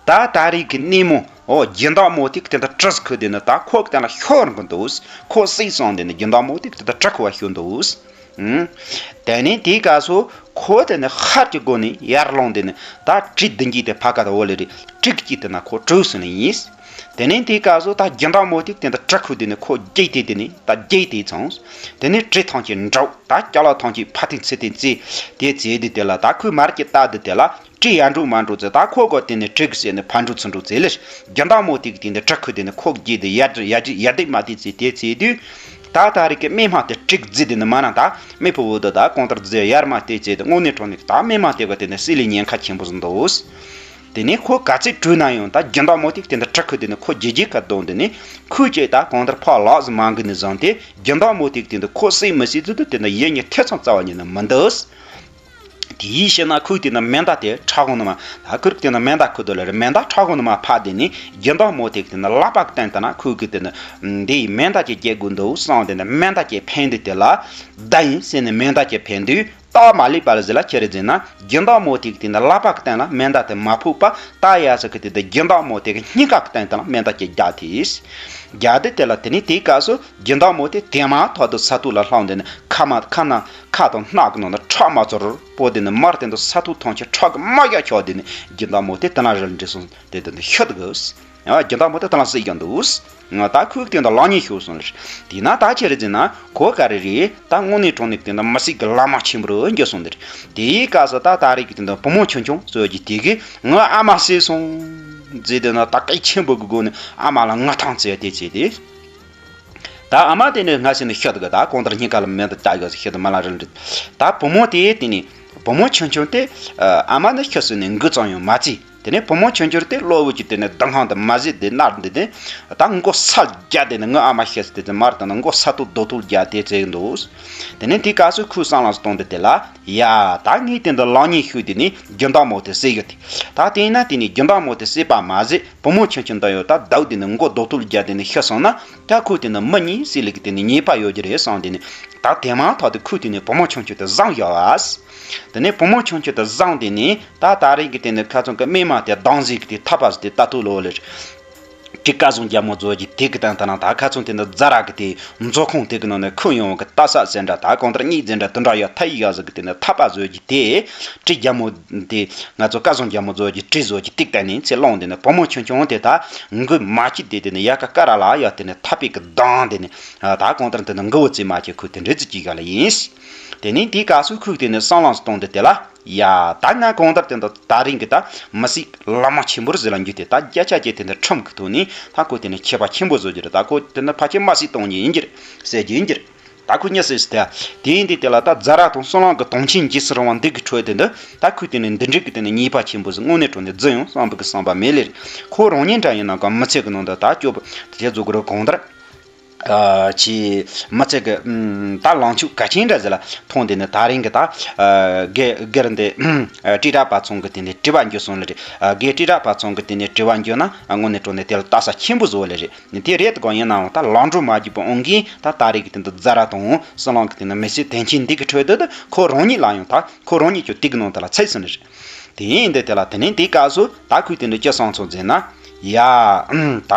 ད་ད་རེས་ཀྱི་སྣེ་མོ་ཨོ་སྦྱིན་བདག་མོ་དེ་དེ་འདྲ་གྲི་ཁུར་དེ་ནས་ད་ཁོ་དེ་ལ་ཤོར་གི་འདུག་ཁོ་སྲིད་སོང་དེ་ནས་སྦྱིན་བདག་མོ་དེ་དེ་འདྲ་གྲི་ཁུར་བ་ཤོར་འདུག་ཨུམ། དེ་ནས་དེའི་སྐབས་སུ་ཁོ་དེ་ནས་ཧར་གྱི་སྒོ་ནས་ཡར་ལོང་དེ་ནས་ད་གྲི་བདུན་གྱིས་དེ་ཕ་ཁ་དང་འོ་ལེ་རེད་གྲི་གཅིག་དེ་ན་ཁོ་གྲོས་སོང་ནི་ཡིན། དེ་ནས་དེའི་སྐབས་སུ་ད་སྦྱིན་བདག་མོ་དེ་དེ་འདྲ་གྲི་ཁུར་དེ་ནས་ཁོ་རྒྱུག་དེ་དེ་ནས་ད་རྒྱུག་དེ་ཚང་། དེ་ནས་གྲི་ཐང་གི་འགྲོ་ད་ཅ་ལག་ཐང་གི་ཕ་ཐིག་ཚེ་ཐིག་ཚེ་དེ་ཚེ་དེ་དེ་ལ་ད་ཁོས་མར་གྱི་ལྟ་དུས་དེ་ལ་གྲི་ཡར་འགྲོ་མར་འགྲོ་ཚེ་ད་ཁོ་གོ་དེ་ནས་གྲི་གི་ཟེར་ནས་ཕར་འགྲོ་ཚུར་འགྲོ་ཚེ་ལེ་སྦྱིན་བདག་མོ་དེ་གི་དེ་ནས་གྲི་ཁུར་དེ་ནས་ཁོ་རྒྱུག་དེ་ཡར་ཡར་ཡར་དེ་མ་དེ་ཚེ་དེ་ཚེ་དུས་ད་ད་རེས་ཀྱི་སྨན་མ་དེ་གྲི་གི་རྫི་དེ་ནས་མ་ན་ད་མི་ཕོ་བོ་དེ་ད་གང་ལྟར་རྫི་ཡར་མ་དེ་ཚེ་དེ་དངོས་གནས་དྲང་གནས་ད་སྨན་མ་དེ་གོ་དེ་ནས་སྲིད་ལས་ཉེན་ཁ་ཆེན་པོ་ཟིན་འདུག་དེ་ནས་ཁོ་ག་ཚོད་བྲོས་ན་ཡང་ད་སྦྱིན་བདག་མོ་དེ་དེ་འདྲ་གྲི་ཁུར་དེ་ནས་ཁོ་རྒྱུག་རྒྱུག་ག་གཏོང་དེ་ནས་ཁོས་ཀྱིས་ད་གང་ལྟར་ཕར་ལག་ཟིན་མ་འགུལ་ནས་བཟུང་སྟེ་སྦྱིན་བདག་མོ་དེ་དེ་འདྲ་ཁོ་སྲིད་མི་སྲིད་ཚུལ་དུ་དེ་འདྲ་ཡིད་གཉིས་ཐེ་ཚོམ་རྩ་བ་ཉིད་ནས་མི་འདུག་དེའི་ཕྱིར་ན་ཁོས་དེ་འདྲ་མེ་མདའ་དེ་ཁྲག་ཁོང་ནས་མ་ད་ཁུར་དེ་འདྲ་མེ་མདའ་ཁུར་དོ་ལ་རེ་མེ་མདའ་ཁྲག་ཁོང་ནས་མ་ཕབ་དེ་ནས་སྦྱིན་བདག་མོ་དེ་དེ་འདྲ་ལག་པ་བསྟན་ད་ན་ཁོས་ཀྱིས་དེ་འདྲ་འདི་ཡི་མེ་མདའ་ཅིག་རྒྱག་དགོས་འདུག་བསམ་དེ་འདྲ་མེ་མདའ་ཅིག་འཕེན་དེ་དེ་ལ་བདའ་ཡིན་ཟེར་ནས་མེ་མདའ་ཅིག་འཕེན་དུས། རྟགས་མ་ལུས་པ་ལ་ཟེར་ལ་ཁྱེར་རེ་ཟེར་ན་སྦྱིན་བདག་མོ་དེ་གི་དེ་ནས་ལག་པ་གི་སྟེང་ལ་མེ་མདའ་དེ་མ་ཕོག་པ་རྟགས་ཡག་ཟེར་གི་དེ་དེ་སྦྱིན་བདག་མོ་དེ་གི་སྙིང་ག་གི་སྟེང་དེ་ལ་མེ་མདའ་ཅིག་རྒྱག་དེས། རྒྱག་དེ་དེ་ལ་དེ་ནས་དེའི་སྐབས་སུ་སྦྱིན་བདག་མོ་དེ་དེ་མ་ཐག་ཏུ་ས་ཐོག་ལ་ལྷུང་དེ་ནས་ཁ་མ་ཁ་ན་ཁ་དང་སྣ་གི་ནང་ན་ཁྲག་མ་ཚོར་པོ་དེ་ནས་མར་དེ་འདུག་ས་ཐོག་ཐང་ཆེ་ཁྲག་གི་རྨ་རྒྱ་ཆགས་དེ་ནས་སྦྱིན་བདག་མོ་དེ་དེ་ན་རིལ་འདྲེ་སོང་དེ་དེ་འདུག་ཤི་དགོས། ཡང་སྦྱིན་བདག་མོ་དེ་དེ་ལ་སྲིད་ཀྱང་འདུག་ད་ཁོས་དེ་འདྲ་ལག་གཉིས་ཤོར་སོང་ལ། དེས་ན་ད་ཅི་རེད་ཟེར་ན་ཁོ་ག་རེ་རེད། ད་དངོས་གནས་དྲང་གནས་དེ་འདྲ་མི་སྲིད་ཀྱི་ལ་མ་ཆེན་པོ་རུ་འགྱུར་སོང་དེ་རེད། དེའི་སྐབས་སུ་ད་ད་རེས་ཀྱི་དེ་འདྲ་བུ་མོ་ཆུང་ཆུང་ཚོས་ཀྱི་དེ་གིས་ངའི་ཨ་མ་བསད་སོང་ཟེར་དེ་ན་ད་སྐད་ཆེན་པོ་གི་སྒོ་ནས་ཨ་མ་ལ་ངག་ཐང་བཙལ་དེ་བཙལ་དེ། ད་ཨ་མ་དེ་ནས་སྔ་ཕྱི་ནས་ཤི་འདུག་ད་གང་ལྟར་སྙིང་ག་ལ་མེ་མདའ་བཏགས་ཡོད་ཟེར་ཤི་འདུག་མ་ལ་རིལ་འདྲེ། ད་བུ་མོ་དེ་དེ་ནས་བུ་མོ་ཆུང་ཆུང་དེ་ཨ་མ་ནི་ཤི་སོང་ནས་འགུལ་ཙམ་ཡང་མ་བྱས། དེ་ནས་བུ་མོ་ཆུང་ཆུང་དེ་གློ་བུར་གྱིས་དེ་ནས་ལྡིང་ཁང་དུ་མ་བཟོད་དེ་མནར་འདི་དེ་ད་མགོ་ས་རྒྱག་དེ་ནས་ངའི་ཨ་མ་ཤི་སོང་དེ་དེ་མར་དང་ནས་མགོ་ས་ཐོག་རྡོ་ཐོག་རྒྱག་དེ་བྱས་འདུག་དེ་ནས་དེའི་སྐབས་སུ་ཁོས་བསམ་བློ་བཏང་དེ་དེ་ལ་ཡ་ད་ངས་དེ་འདི་ལག་གཉིས་ཤུགས་དེ་ནས་སྦྱིན་བདག་མོ་དེ་བསད་ཡོད་དེ། ད་དེས་ན་དེ་ནས་སྦྱིན་བདག་མོ་དེ་བསད་པ་མ་ཟད་བུ་མོ་ཆུང་ཆུང་འདི་ཡོད་ད་བདག་དེ་ནས་མགོ་རྡོ་ཐོག་རྒྱག་དེ་ནས་ཤི་སོང་ན་ད་ཁོ་དེ་ནས་མི་གཉིས་སྲིད་ལུགས་ཀྱི་དེ་ནས་ཉེས་པ་ཡོད་རྒྱུ་རེད་བསམ་དེ་ནས་ད་དེ་མ་ཐག་ཏུ་ཁོས་དེ་ནས་བུ་མོ་ཆུང་ཆུང་དེ་བཟུང་བཞག་པ། དེ་ནས་བུ་མོ་ཆུང་ཆུང་དེ་བཟུང་དེ་ནས་ད་ད་རེས་ཀྱི་དེ་ནས་ཁ་ཚང་གི་སྨན་མ་དེ་སྡང་ཟིག་གི་དེ་ཐག་པ་ཟིག་དེ་ལྟ་ཐུབ་ལོ་ལེར། དེ་སྐལ་བཟང་རྒྱལ་མོ་ཚོ་གི་དེ་གི་སྟེང་དུ་ན་ད་ཁ་ཚང་དེ་ནས་རྫ་ར་གི་དེ་མཛོད་ཁང་དེ་གི་ནང་ནས་ཁོ་ཡོང་གི་ལྟ་ས་ཟེར་འདྲ་ད་གང་ལྟར་གཉིད་ཟེར་འདྲ་དེ་འདྲ་ཡ་ཐ་ཡི་ཡ་ཟིག་གི་དེ་ནས་ཐག་པ་ཟོས་ཀྱི་དེ་གྲི་རྒྱལ་མོ་དེ་ང་ཚོ་སྐལ་བཟང་རྒྱལ་མོ་ཚོ་གི་གྲི་ཟོས་ཀྱི་ཏིག་ཏན་ནས་ཚེ་ལོང་དེ་ནས་བུ་མོ་ཆུང་ཆུང་དེ་ད་འགུལ་མ་བྱེད་དེ་དེ་ནས་ཡ་ཀ་ཀ་ར་ལ་ཡ་དེ་ནས་ཐག་པའི་གི་སྡང་དེ་ནས་ད་གང་ལྟར་དེ་ནས་འགུལ་བ་ཙི་མ་བྱེད་ཁོ་དེ་འདྲ་ཙི་ཅིག་ག་ལ་ཡིན། དེ་ནས་དེའི་སྐབས་སུ་ཁོས་དེ་ནས་བསམ་བློ་གཏོང་དེ་དེ་ལ། ཡ། ད་ང་གང་ལྟར་དེ་འདྲ་ད་རིང་གི་ད་མི་སྲིད་ལ་མ་ཆེན་པོར་ཟེར་ལ་འགྱུར་ཏེ་ད་བརྒྱ་ཆ་བརྒྱ་དེ་འདྲ་ཁྲིམས་ཀྱི་ཐོག་ནས་ད་ཁོ་དེ་ནས་ཆད་པ་ཆེན་པོ་བཟོ་རྒྱུ་རེད། ད་ཁོ་དེ་འདྲ་ཕལ་ཆེར་མ་སྲིད་གཏོང་རྒྱུ་ཡིན་གྱི་རེད་ཟེར་རྒྱུ་ཡིན་གྱི་རེད། ད་ཁོས་གཉིད་སད་ཟེར་ཏེ། དེ་ཡིན་དུས་དེ་ལ་ད་རྫ་ར་དང་སྲིན་ལམ་གྱི་དོན་ཆེན་འཇིགས་སུ་རུང་བ་འདི་གི་ཁྲོད་དེ་འདི་ད་ཁོས་དེ་ནས་འདི་འདྲའི་གི་དེ་ནས་ཉེས་པ་ཆེན་པོ་ཟིག་དངོས་གནས་དྲང་ནས་བརྫིས་ཡོང་བསམ་པའི་གི་བསམ་པ་མེད་ལེ་རེད། ཁོ་རང་ཉིད་འདྲ་ཡིན་ན་གང་མི་ཚེ་གི་ནང་དུ་ད་སྐྱོབ་དེ་བཟོ་དགོས་རེད། གང་ལྟར་ཨ་ཆེ་མི་ཚེ་གི་ཨམ་ད་ལངས་ཕྱོགས་གལ་ཆེན་འདྲ་ཟིག་ལ་མཐོང་དེ་ནས་ད་རིང་གི་ད་ཨ་སྒེར་སྒེར་འདི་ཨ་དྲིལ་བསྒྲགས་པ་ཚང་གི་དེ་ནས་དྲི་བ་འགྱོ་སོང་ལེ་རེད། ཨ་སྒེར་དྲིལ་བསྒྲགས་པ་ཚང་གི་དེ་ནས་དྲི་བ་འགྱོ་ན་དངོས་གནས་དྲང་ནས་དེ་ལ་ལྟ་ས་ཆེན་པོ་བཟོ་ལེ་རེད། དེ་རེད་དགོངས་ཡིན་ནའང་ད་ལམ་འགྲོ་མ་བརྒྱུད་པའི་དབང་གིས་ད་ད་རེས་ཀྱི་དེ་འདི་རྫ་ར་དང་སྲིན་ལམ་གྱི་དེ་འདི་མི་ཚེ་དོན་ཆེན་འདི་གི་ཁྲོད་དུ་ད་ཁོ་རང་ཉིད་ལ་ཡང་ད་ཁོ་རང་ཉིད་ཀྱང་དེ་གི་ནང་དུ་ལ་ཚུད་སོང་ནི་རེད། དེ་ཡིན་དེ་དེ་ལ་དེ་ནས་དེའི་སྐབས་སུ་ད་ཁོས་དེ་འདི་ཅི་བསམ་སོང་ཟེར་ན། ཡ་ཨུམ་ད་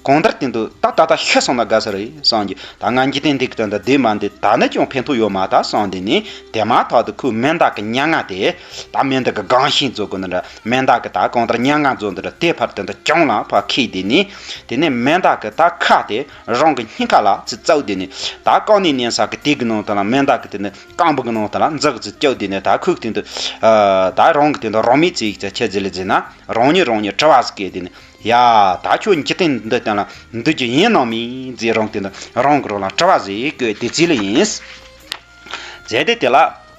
གང་ལྟར་དེ་འདི་ད་ད་ད་ཤི་སོང་ན་དགའ་ས་རེད་བསམ་གྱི། ད་ང་འཇིག་རྟེན་འདི་གི་དོན་དུ་བསྡད་མ་འདི་ད་ནི་ཀྱང་ཕན་ཐོགས་ཡོད་མ་ད་བསམ་དེ་ནས་དེ་མ་ཐག་ཏུ་ཁོས་མེ་མདའ་གི་སྙན་ངག་དེ་ད་མེ་མདའ་གི་སྒང་ཤིང་བཟོ་དགོས་ནི་འདྲ། མེ་མདའ་གི་ད་གང་ལྟར་སྙན་ངག་བཟོ་འདི་འདྲ་དེ་ཕར་དེ་འདི་གྱང་ལ་ཕར་ཁྱེར་དེ་ནས་དེ་ནས་མེ་མདའ་གི་ད་ཁ་དེ་རང་གི་སྙིང་ཁ་ལ་ཚུར་བཙུགས་དེ་ནས་ད་རྐང་ནས་མནན་ས་གི་དེ་གི་ནང་དུ་ལ་མེ་མདའ་གི་དེ་ནི་རྐང་པ་གི་ནང་དུ་ལ་འཛག་ཚུར་བཅུག་དེ་ནས་ད་ཁོས་དེ་འདི་ད་རང་གི་དེ་འདི་རང་མོས་ཚིག་ཅིག་ཆི་ཟིག་ལ་ཟེར་ན་རང་ཉིད་རང་ཉིད་དྲི་བ་ཟིག་བཀོད་དེ་ནས། ཡ། ད་ཁྱོད་འཇིག་རྟེན་འདི་སྟེང་ལ་འདུག་རྒྱུ་ཡིན་ནམ་མིན་ཟེར་རང་དེ་འདི་རང་གི་རང་ལ་དྲི་བ་ཟིག་བཀོད་དེ་ཚིག་ལ་ཡིན། ཟེར་དེ་དེ་ལ་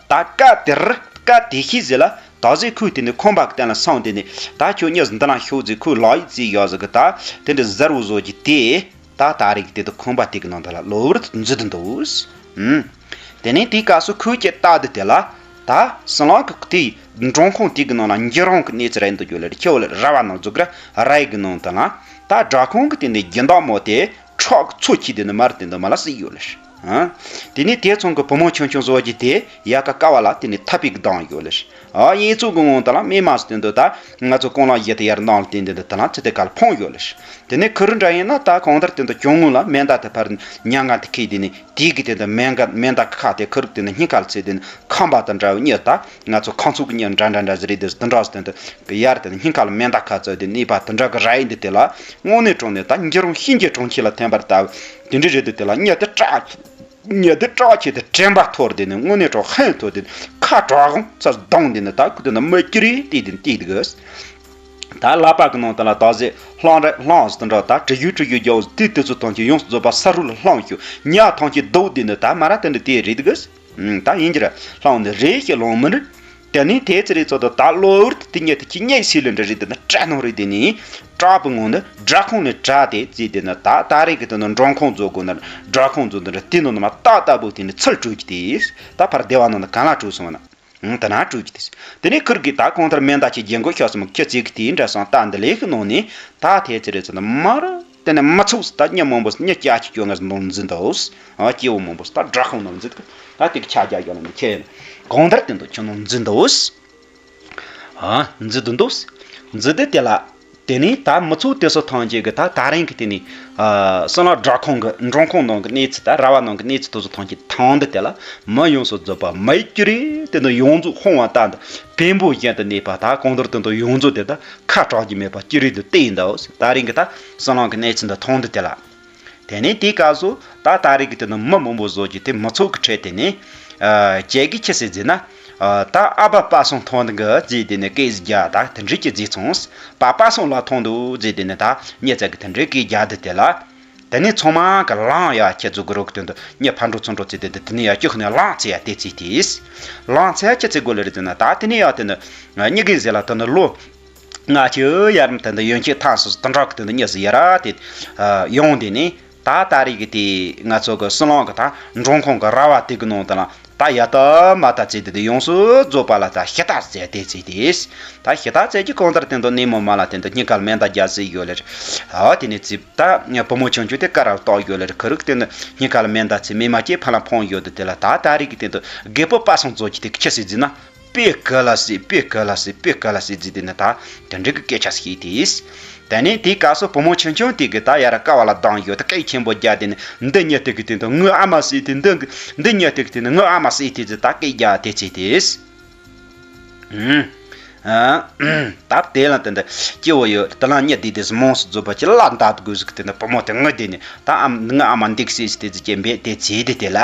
ད་སྐབས་དེར་སྐབས་དེ་ཤེས་ཟེར་ལ་ད་ཟེར་ཁོས་དེ་ནི་ཁང་པ་གི་སྟེང་ལ་སོང་དེ་ནི་ད་ཁྱོད་གཉིས་འདི་ན་ཤོག་ཟེར་ཁོས་ལག་ཡིག་བཙལ་ཡོད་ཟིག་གི་ད་དེ་འདྲ་གཟར་བོ་བཟོ་རྒྱུ་དེ་ད་ད་རེས་དེ་དུ་ཁང་པ་དེ་གི་ནང་དུ་ལ་གློ་བུར་དུ་འཛུལ་དུ་འདུག་ཨུམ། དེ་ནས་དེའི་སྐབས་སུ་ཁོས་ཀྱི་རྟ་འདི་དེ་ལ་ད་སྲིན་ལམ་གྱི་དེའི་འབྲོང་ཁང་དེ་གི་ནང་ལ་འགྱུར་རུང་གི་གནས་ཚུལ་རེད་འདུག་རྒྱུ་ལ་ཁྱེའུ་ལ་ར་བ་ནང་འཛུགས་ར་རའི་གི་ནང་དུ་ལ་ད་སྦྲ་ཁང་གི་དེ་ནས་སྦྱིན་བདག་མོ་དེ་ཁྲག་གི་མཚོ་ཁྱེར་དེ་ནི་མར་དེ་འདི་མ་ལ་བསྲེགས་ཡོད་ལ། ཨ། དེ་ནས་དེ་ཚང་གི་བུ་མོ་ཆུང་ཆུང་བཟོ་རྒྱུ་དེ་ཡ་ག་ཀ་བ་ལ་དེ་ནས་ཐ་པིག་བཏང་ཡོད་ལ། ཨ། གཡས་ཚུགས་ཀྱི་ངང་དུ་ལ་མི་མ་སི་དེ་འདི་ད་ང་ཚོ་ཀོང་ལ་ཡེ་དེ་ཡར་འདང་ལ་དེ་འདི་འདི་དེ་ལ་ཚེ་དེ་ག་ལ་ཕོང་ཡོད་ལ། དེ་ནས་ཁུ་རུ་འདྲ་ཡིན་ན་ད་གང་ལྟར་དེ་འདི་གྱོང་ངོ་ལ་མེ་མདའ་དེ་ཕར་མྱ་ངན་དེ་ཁེལ་དེ་ནས་དེའི་གི་དེ་འདི་མེ་མདའ་མེ་མདའ་གི་ཁ་དེ་ཁུ་རུ་དེ་འདི་སྙིང་ཁ་ལ་ཚེ་དེ་འདི་ཁམས་པ་དང་འདྲ་བའི་གཉིད་ད་ང་ཚོ་ཁམས་ཚུགས་ཀྱི་གཉིད་འདྲ་འདྲ་འདྲ་ཟེར་རེད་དེ་དེ་འདྲ་ཟེར་དེ་འདི་ཡར་དེ་འདི་སྙིང་ཁ་ལ་མེ་མདའ་ཁ་བཙུགས་དེ་གནས་པ་དེ་འདྲ་གི་ར་ཡིན་དེ་དེ་ལ་དངོས་གནས་དྲང་གནས་ད་འགྱུར་རུང་གཤིན་རྗེ་གྲོང་ཁྱེར་ལ་ཐིམ་པ་ལྟ་བུ་དེ་འདྲ་རེད་དེ་དེ་ལ་གཉིད་དེ་སྐྲག་ཉི་ཟླའི་བཀྲག་ཆེ་དེ་དྲན་པ་འཐོར་དེ་ནི་དངོས་གནས་གྲོགས་ཧན་ཐོར་དེ་ནི་ཁ་གྲག་གོང་ཚ་གདོང་དེ་ནི་ད་ཁུ་དེ་ནི་མི་ཀྱི་རེད་དེ་དེ་ནི་དེ་དེ་གི། ད་ལག་པ་གི་ནང་དུ་ལ་ད་ཟེ་ལྷང་རེ་ལྷང་ཟེར་དུ་འགྲོ་ད་དྲི་ཡུ་དྲི་ཡུ་རྒྱོ་དེ་དེ་ཚོ་ཐང་ཆེ་ཡོངས་སུ་རྫོགས་པ་ས་རུ་ལ་ལྷང་ཤུ་ཉ་ཐང་ཆེ་རྡོ་དེ་ནི་ད་མ་ར་དེ་ནི་དེ་རེད་དེ་གི། ད་ཡིན་གྱི་ར་ལྷང་ནི་རེད་ཤི་ལོང་མི་རེད། དེ་ནས་དེ་ཚེ་རེ་ཚོ་དུ་ད་གློ་བུར་དུ་དེ་ཉིད་དུ་ཁྱི་གཉིད་སད་ལེ་འདྲ་རེད་དེ་ན་སྐྲག་སྣང་རེད་དེ་ནས་སྐྲག་པའི་ངང་ནས་སྦྲ་ཁང་ནས་གྲགས་ཏེ་བརྩིས་དེ་ན་ད་ད་རེས་ཀྱི་དེ་ན་འབྲོང་ཁང་བཟོ་དགོས་ན་སྦྲ་ཁང་བཟོ་འདི་འདྲ་དེ་ནང་ནས་མ་ཏག་ཏག་པོ་དེ་ནས་ཚུར་བྲོས་ཀྱི་དེ་ད་ཕར་སྡེ་བ་ནང་ནས་གང་ལ་བྲོས་སོང་བ་ན་དེ་ན་བྲོས་ཀྱི་དེ་དེ་ནས་ཁུར་གི་ད་གང་ལྟར་མེ་མདའ་ཆེ་རྒྱན་གོ་ཤོག་སོང་ཁྱི་བརྩིས་ཀྱི་དེ་འདྲ་སོང་ད་འདི་ལས་ཀྱི་ནང་ནས་ད་དེ་ཚེ་རེ་ཚོ་ན་མ་ར། དེ་ནས་མི་ཚོགས་སུ་ད་མྱི་མང་པོ་སུ་མྱི་བརྒྱ་ཅིག་བཅོ་ལྔ་སུ་འདུག་འཛིན་འདུག་ཨ་སྐྱེ་བོ་མང་པོ་སུ་ད་སྦྲ་ཁང་ནང་འཛིན་འདུག་ད་དེ་གི་ཆ་རྒྱ་ཡོད་ལ་མི་ཁྱེད་གང་ལྟར་དེ་འདུག་ཁྱོད་ནང་འཛིན་འདུག་ཨ་འཛིན་འདུག་འདུག་འཛིན་དེ་དེ་ལ་དེ་ནས་ད་མི་ཚོགས་དེ་སུ་ཐང་ཅིག་གི་ད་ད་རིང་གི་དེ་ནས་ཨ་སོང་ལ་སྦྲ་ཁང་གི་འབྲོང་ཁང་ནང་གི་གནས་ཚུལ་ད་ར་བ་ནང་གི་གནས་ཚུལ་དེ་སུ་ཐང་ཅིག་ཐང་འདི་དེ་ལ་མི་ཡོངས་སུ་རྫོགས་པ་མི་ཀྱི་རེད་དེ་འདུག་ཡོངས་རྫོགས་ཧོང་བ་ད་འདི། བེམ་པོ་བཞིན་དུ་གནས་པ་ད་གང་ལྟར་དོན་དུ་ཡོངས་རྫོགས་དེ་དག་ཁ་གྲག་རྒྱུ་མེད་པ་ཅི་རིགས་དུ་བལྟས་ཡིན་འདུག་ད་རིང་གི་ད་སྲིན་ལམ་གྱི་གནས་ཚུལ་འདི་མཐོང་དུས་དེ་ལ། དེ་ནས་དེའི་སྐབས་སུ་ད་ད་རིང་གི་དེ་ནི་མི་མང་པོ་བཟོ་རྒྱུ་དེ་མི་ཚོགས་ཀྱི་ཁྲོད་དེ་ནས། ཨ་ཁྱེད་ཀྱིས་ཅི་ཟེར་ཟེར་ན། ཨ་ད་ཨ་ཕ་པ་སངས་མཐོང་འདུག་གི་ཟེར་དེ་ནས་སྐད་ཟིག་རྒྱག་ད་དེ་འདྲས་ཀྱི་ཟིག་སོང་། པ་པ་སངས་ལ་མཐོང་འདུག་ཟེར་དེ་ནས་ད་མྱི་ཚ་གི་དེ་འདྲས་སྐད་རྒྱག་དུས་དེ་ལ། དེ་ནས་ཚང་མ་གི་ལངས་ཡ་ཁྱེད་ཚོ་གི་རོགས་དོན་དུ་མྱི་ཕར་འགྲོ་ཚུར་འགྲོ་བྱས་ཏེ་དེ་ནས་ཡ་ཅིག་ནས་ལངས་ཚེ་ཡ་དེ་ཚེ་དེས། ལངས་ཚེ་ཡ་ཅི་ཚེ་དགོས་ལེ་རེད་ཟེར་ན་ད་དེ་ནས་ཡ་དེ་ནི་མྱི་གི་ཟེར་ལ་དེ་ནི་ལོ་ང་ཆེ་ཡར་དེ་འདི་ཡོན་ཆེ་ཐང་སོ་སོ་དེ་འདྲ་གི་དེ་འདི་མྱི་ཟེར་ཡ་ར་དེ་ཡོང་དེ་ནས་ད་ད་རེས་གི་དེ་ང་ཚོ་གི་སྲིན་ལམ་གི་ད་འབྲོང་ཁང་གི་ར་བ་དེ་གི་ནང་དེ་ལ། ད་ཡ་ད་མ་ད་ཚེ་དེ་དེ་ཡོངས་སུ་རྫོགས་པ་ལ་ད་ཤི་ཐག་ཚེ་དེ་ཚེ་དེས། ད་ཤི་ཐག་ཚེ་གྱི་གང་ལྟར་དེ་འདུག་ནས་མོ་མ་ལ་དེ་འདུག་སྙིང་གར་མེ་མདའ་རྒྱག་སྲིད་ཡོད་ལེ། ཨ་དེ་ནས་ཚེ་ད་བུ་མོ་ཆུང་ཆུང་དེ་ཀ་ར་ལ་བཏགས་ཡོད་ལེ། ཁུ་རུག་དེ་འདུག་སྙིང་གར་མེ་མདའ་ཚེ་མེ་མ་སྐྱེས་ཕ་ལ་ཕོང་ཡོད་དུ་དེ་ལ་ད་ད་རེས་ཀྱི་དེ་འདུག་རྒད་པོ་པ་སངས་རྫོགས་ཀྱི་དེ་ཁྱི་སྲིད་ཟིན་ན་པེ་ག་ལ་སྲིད་པེ་ག་ལ་སྲིད་པེ་ག་ལ་སྲིད་ཟིན་དེ་ནི་ད་དེ་འདྲ་གི་སྐད་ཆ་ཤེས་དེས། དེ་ནས་དེའི་སྐབས་སུ་བུ་མོ་ཆུང་ཆུང་དེ་གི་ད་ཡར་ཀ་བ་ལ་ལྡང་ཡོད་དེ་སྐད་ཆེན་པོ་རྒྱག་དེ་ནི་འདི་ཉིད་དེ་གི་དེ་འདུག་ངའི་ཨ་མ་སྲིད་དེ་འདི་འདི་ཉིད་དེ་གི་དེ་ནི་ངའི་ཨ་མ་སྲིད་དེ་ཟི་ད་སྐད་རྒྱག་དེ་ཚེ་དེས། ཨུམ། ཨ། ད་དེ་ལ་དེ་འདི་སྐྱེ་བོ་ཡོད་དེ་ལ་ཉིད་དེ་དེ་མོངས་སུ་རྫོགས་པ་ཅི་ལ་འདའ་དགོས་ཟིག་དེ་འདི་བུ་མོ་དེ་ངུ་དེ་ནི་ད་ཨམ་ངའི་ཨ་མ་འདུག་སྲིད་དེ་ཟི་སྐྱེ་འབད་དེ་ཚེ་དེ་དེ་ལ།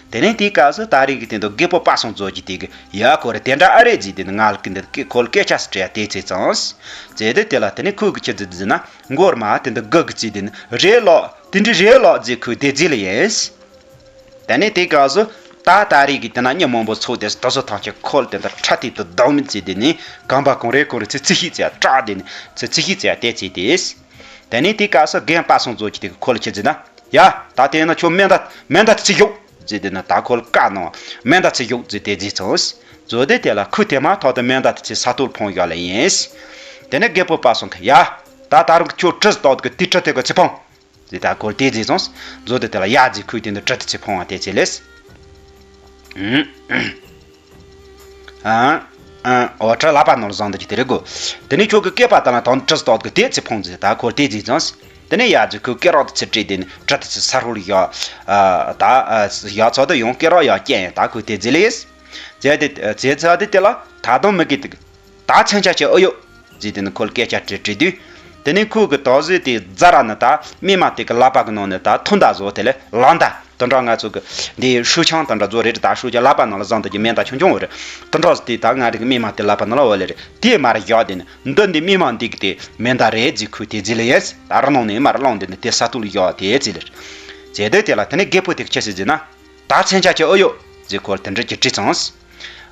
དེ་ནས་དེའི་སྐབས་སུ་ད་རེས་ཀྱི་དེ་འདུག་རྒད་པོ་པ་སངས་རྫོགས་ཀྱི་དེ་གི་ཡ་ཁོ་རེ་དེ་འདྲ་ཨ་རེ་ཟི་དེ་ནི་ང་ལ་གི་འདི་ཁོ་ལ་སྐད་ཆ་སི་སྤྲད་དེ་ཚེ་ཙང་། ཚེ་དེ་དེ་ལ་དེ་ནས་ཁོས་གི་ཆི་ཟི་ཟི་ན་མགོར་མ་དེ་འདི་དགུ་གི་ཚེ་དེ་ནི་རེད་ལོ་དེ་འདྲི་རེད་ལོ་ཟི་ཁོས་དེ་ཟི་ལ་ཡིན། དེ་ནས་དེའི་སྐབས་སུ་ད་ད་རེས་ཀྱི་དེ་ན་མྱི་མང་པོ་ཚོགས་ཏེ་དེ་ཚོ་ཐམས་ཅད་ཁོ་ལ་དེ་འདྲ་ཁྲ་ཐིག་ཏུ་བསྡོམས་བྱས་དེ་ནས་རྐང་པ་གང་རེ་གང་རེ་ཚེ་ཚེ་ཤིག་ཙེ་སྐྲག་དེ་ནས་ཚེ་ཚེ་ཤིག་ཙེ་དེ་བྱས་ཏེ། དེ་ནས་དེའི་སྐབས་སུ་རྒན་པ་སངས་རྫོགས་ཀྱིས་དེ་གི་ཁོ་ལ་ཁྱེད་ཀྱིས་ན། ཡ། ད་དེ་ན་ཁྱོད་མེ་མདའ་མེ་མདའ་དེ་ཚུར་གཞོག་ཟེར་དེ་ན་ད་ཁོ་ལ་བཀའ་གནང་བ། མེ་མདའ་ཚུར་གཞོག་ཟེར་དེ་ཟེར་ཙང་། རྫོགས་དེ་དེ་ལ་ཁོས་དེ་མ་ཐག་ཏུ་མེ་མདའ་དེ་ཚུར་ས་ཐོག་ལ་འཕངས་བཞག་ལེ་ཡིན། དེ་ནས་རྒད་པོ་པ་སངས་ཀྱིས་ཡ། ད་ད་རུང་ཁྱོད་གྲི་ཟིག་བཏགས་དེ་གི་དེའི་གྲི་དེ་གི་ཚུར་འཕངས་ཟེར་ད་ཁོ་ལ་དེ་ཟེར་ཙང་། རྫོགས་དེ་དེ་ལ་ཡ་ཟེར་ཁོས་དེ་ནས་གྲི་དེ་ཚུར་འཕངས་བ་དེ་བྱས་ལེ། ཨ། ཨ། འོ་གྲི་ལག་པ་ནང་ལ་བཟུང་འདུག་ཀྱི་དེ་རེད་གོ། དེ་ནས་ཁྱོད་ཀྱི་སྐེད་པ་དེ་ལ་དང་གྲི་ཟིག་བཏགས་གི་དེ་ཚུར་འཕངས་ཟེར་ད་ཁོ་དེ་ཟེར་ཙང་། དེ་ནས་ཡ་ཟེར་ཁོས་སྐེ་རགས་དེ་ཚུར་བྲེགས་དེ་ནས་གྲི་དེ་ཚུར་ས་རོ་ལ་བཞག་ཨ། ད་ཨ། བཞག་ཚར་དུས་ཡང་སྐེ་རགས་ཡར་བསྐྱལ་ཡིན་ད་ཁོས་དེ་ཟེར་ལེ། ཟེར་དེ་ཟེར་ཚར་དུས་དེ་ལ་ད་དུང་མི་གིས་དེ་གི། ད་མཚོན་ཆ་ཁྱེར་ཨེ་ཡོད་ཟེར་དེ་ནས་ཁོ་ལ་སྐད་ཆ་དྲིས་དྲིས་དུས། དེ་ནས་ཁོ་གི་དོགས་ཟོན་དེ་རྫ་ར་ནི་ད་རྨས་མ་དེ་གི་ལག་པ་གི་ནང་ནས་ད་ཐུར་མདའ་བཟོ་དེ་ལས་ལག་མདའ་དེ་འདྲ་ང་ཚོ་གི་འདི་ཧྲུའུ་ཆིང་དེ་འདྲ་བཟོ་རེད། ད་ཧྲུའུ་ཆིང་ལག་པ་ནང་ལ་བཟུང་དེ་གི་མེ་མདའ་ཆུང་ཆུང་བོ་རེད། དེ་འདྲ་དེ་ད་ང་རང་གི་རྨས་མ་དེ་ལག་པ་ནང་ལ་འོ་ལེ་རེད། དེ་མར་བཞག་དེ་ནས་འདི་འདི་རྨས་མ་འདི་གི་དེ་མེ་མདའ་རེད་ཟེར་ཁོས་དེ་ཟེར་ལེ་ཡིན། ད་རི་ནང་ནས་མར་བླངས་དེ་ནས་དེ་ས་ཐོག་ལ་བཞག་དེ་ཟེར་ལེ་རེད། ཟེར་དུས་དེ་ལ་དེ་ནས་རྒད་པོ་དེ་གི་ཁྱེད་ཟེར་ཟེར་ན། ད་མཚོན་ཆ་ཁྱེར་ཨེ་ཡོད་ཟེར་ཁོ་ལ་དེ་འདྲ་གྱི་དྲིས་ཙང་།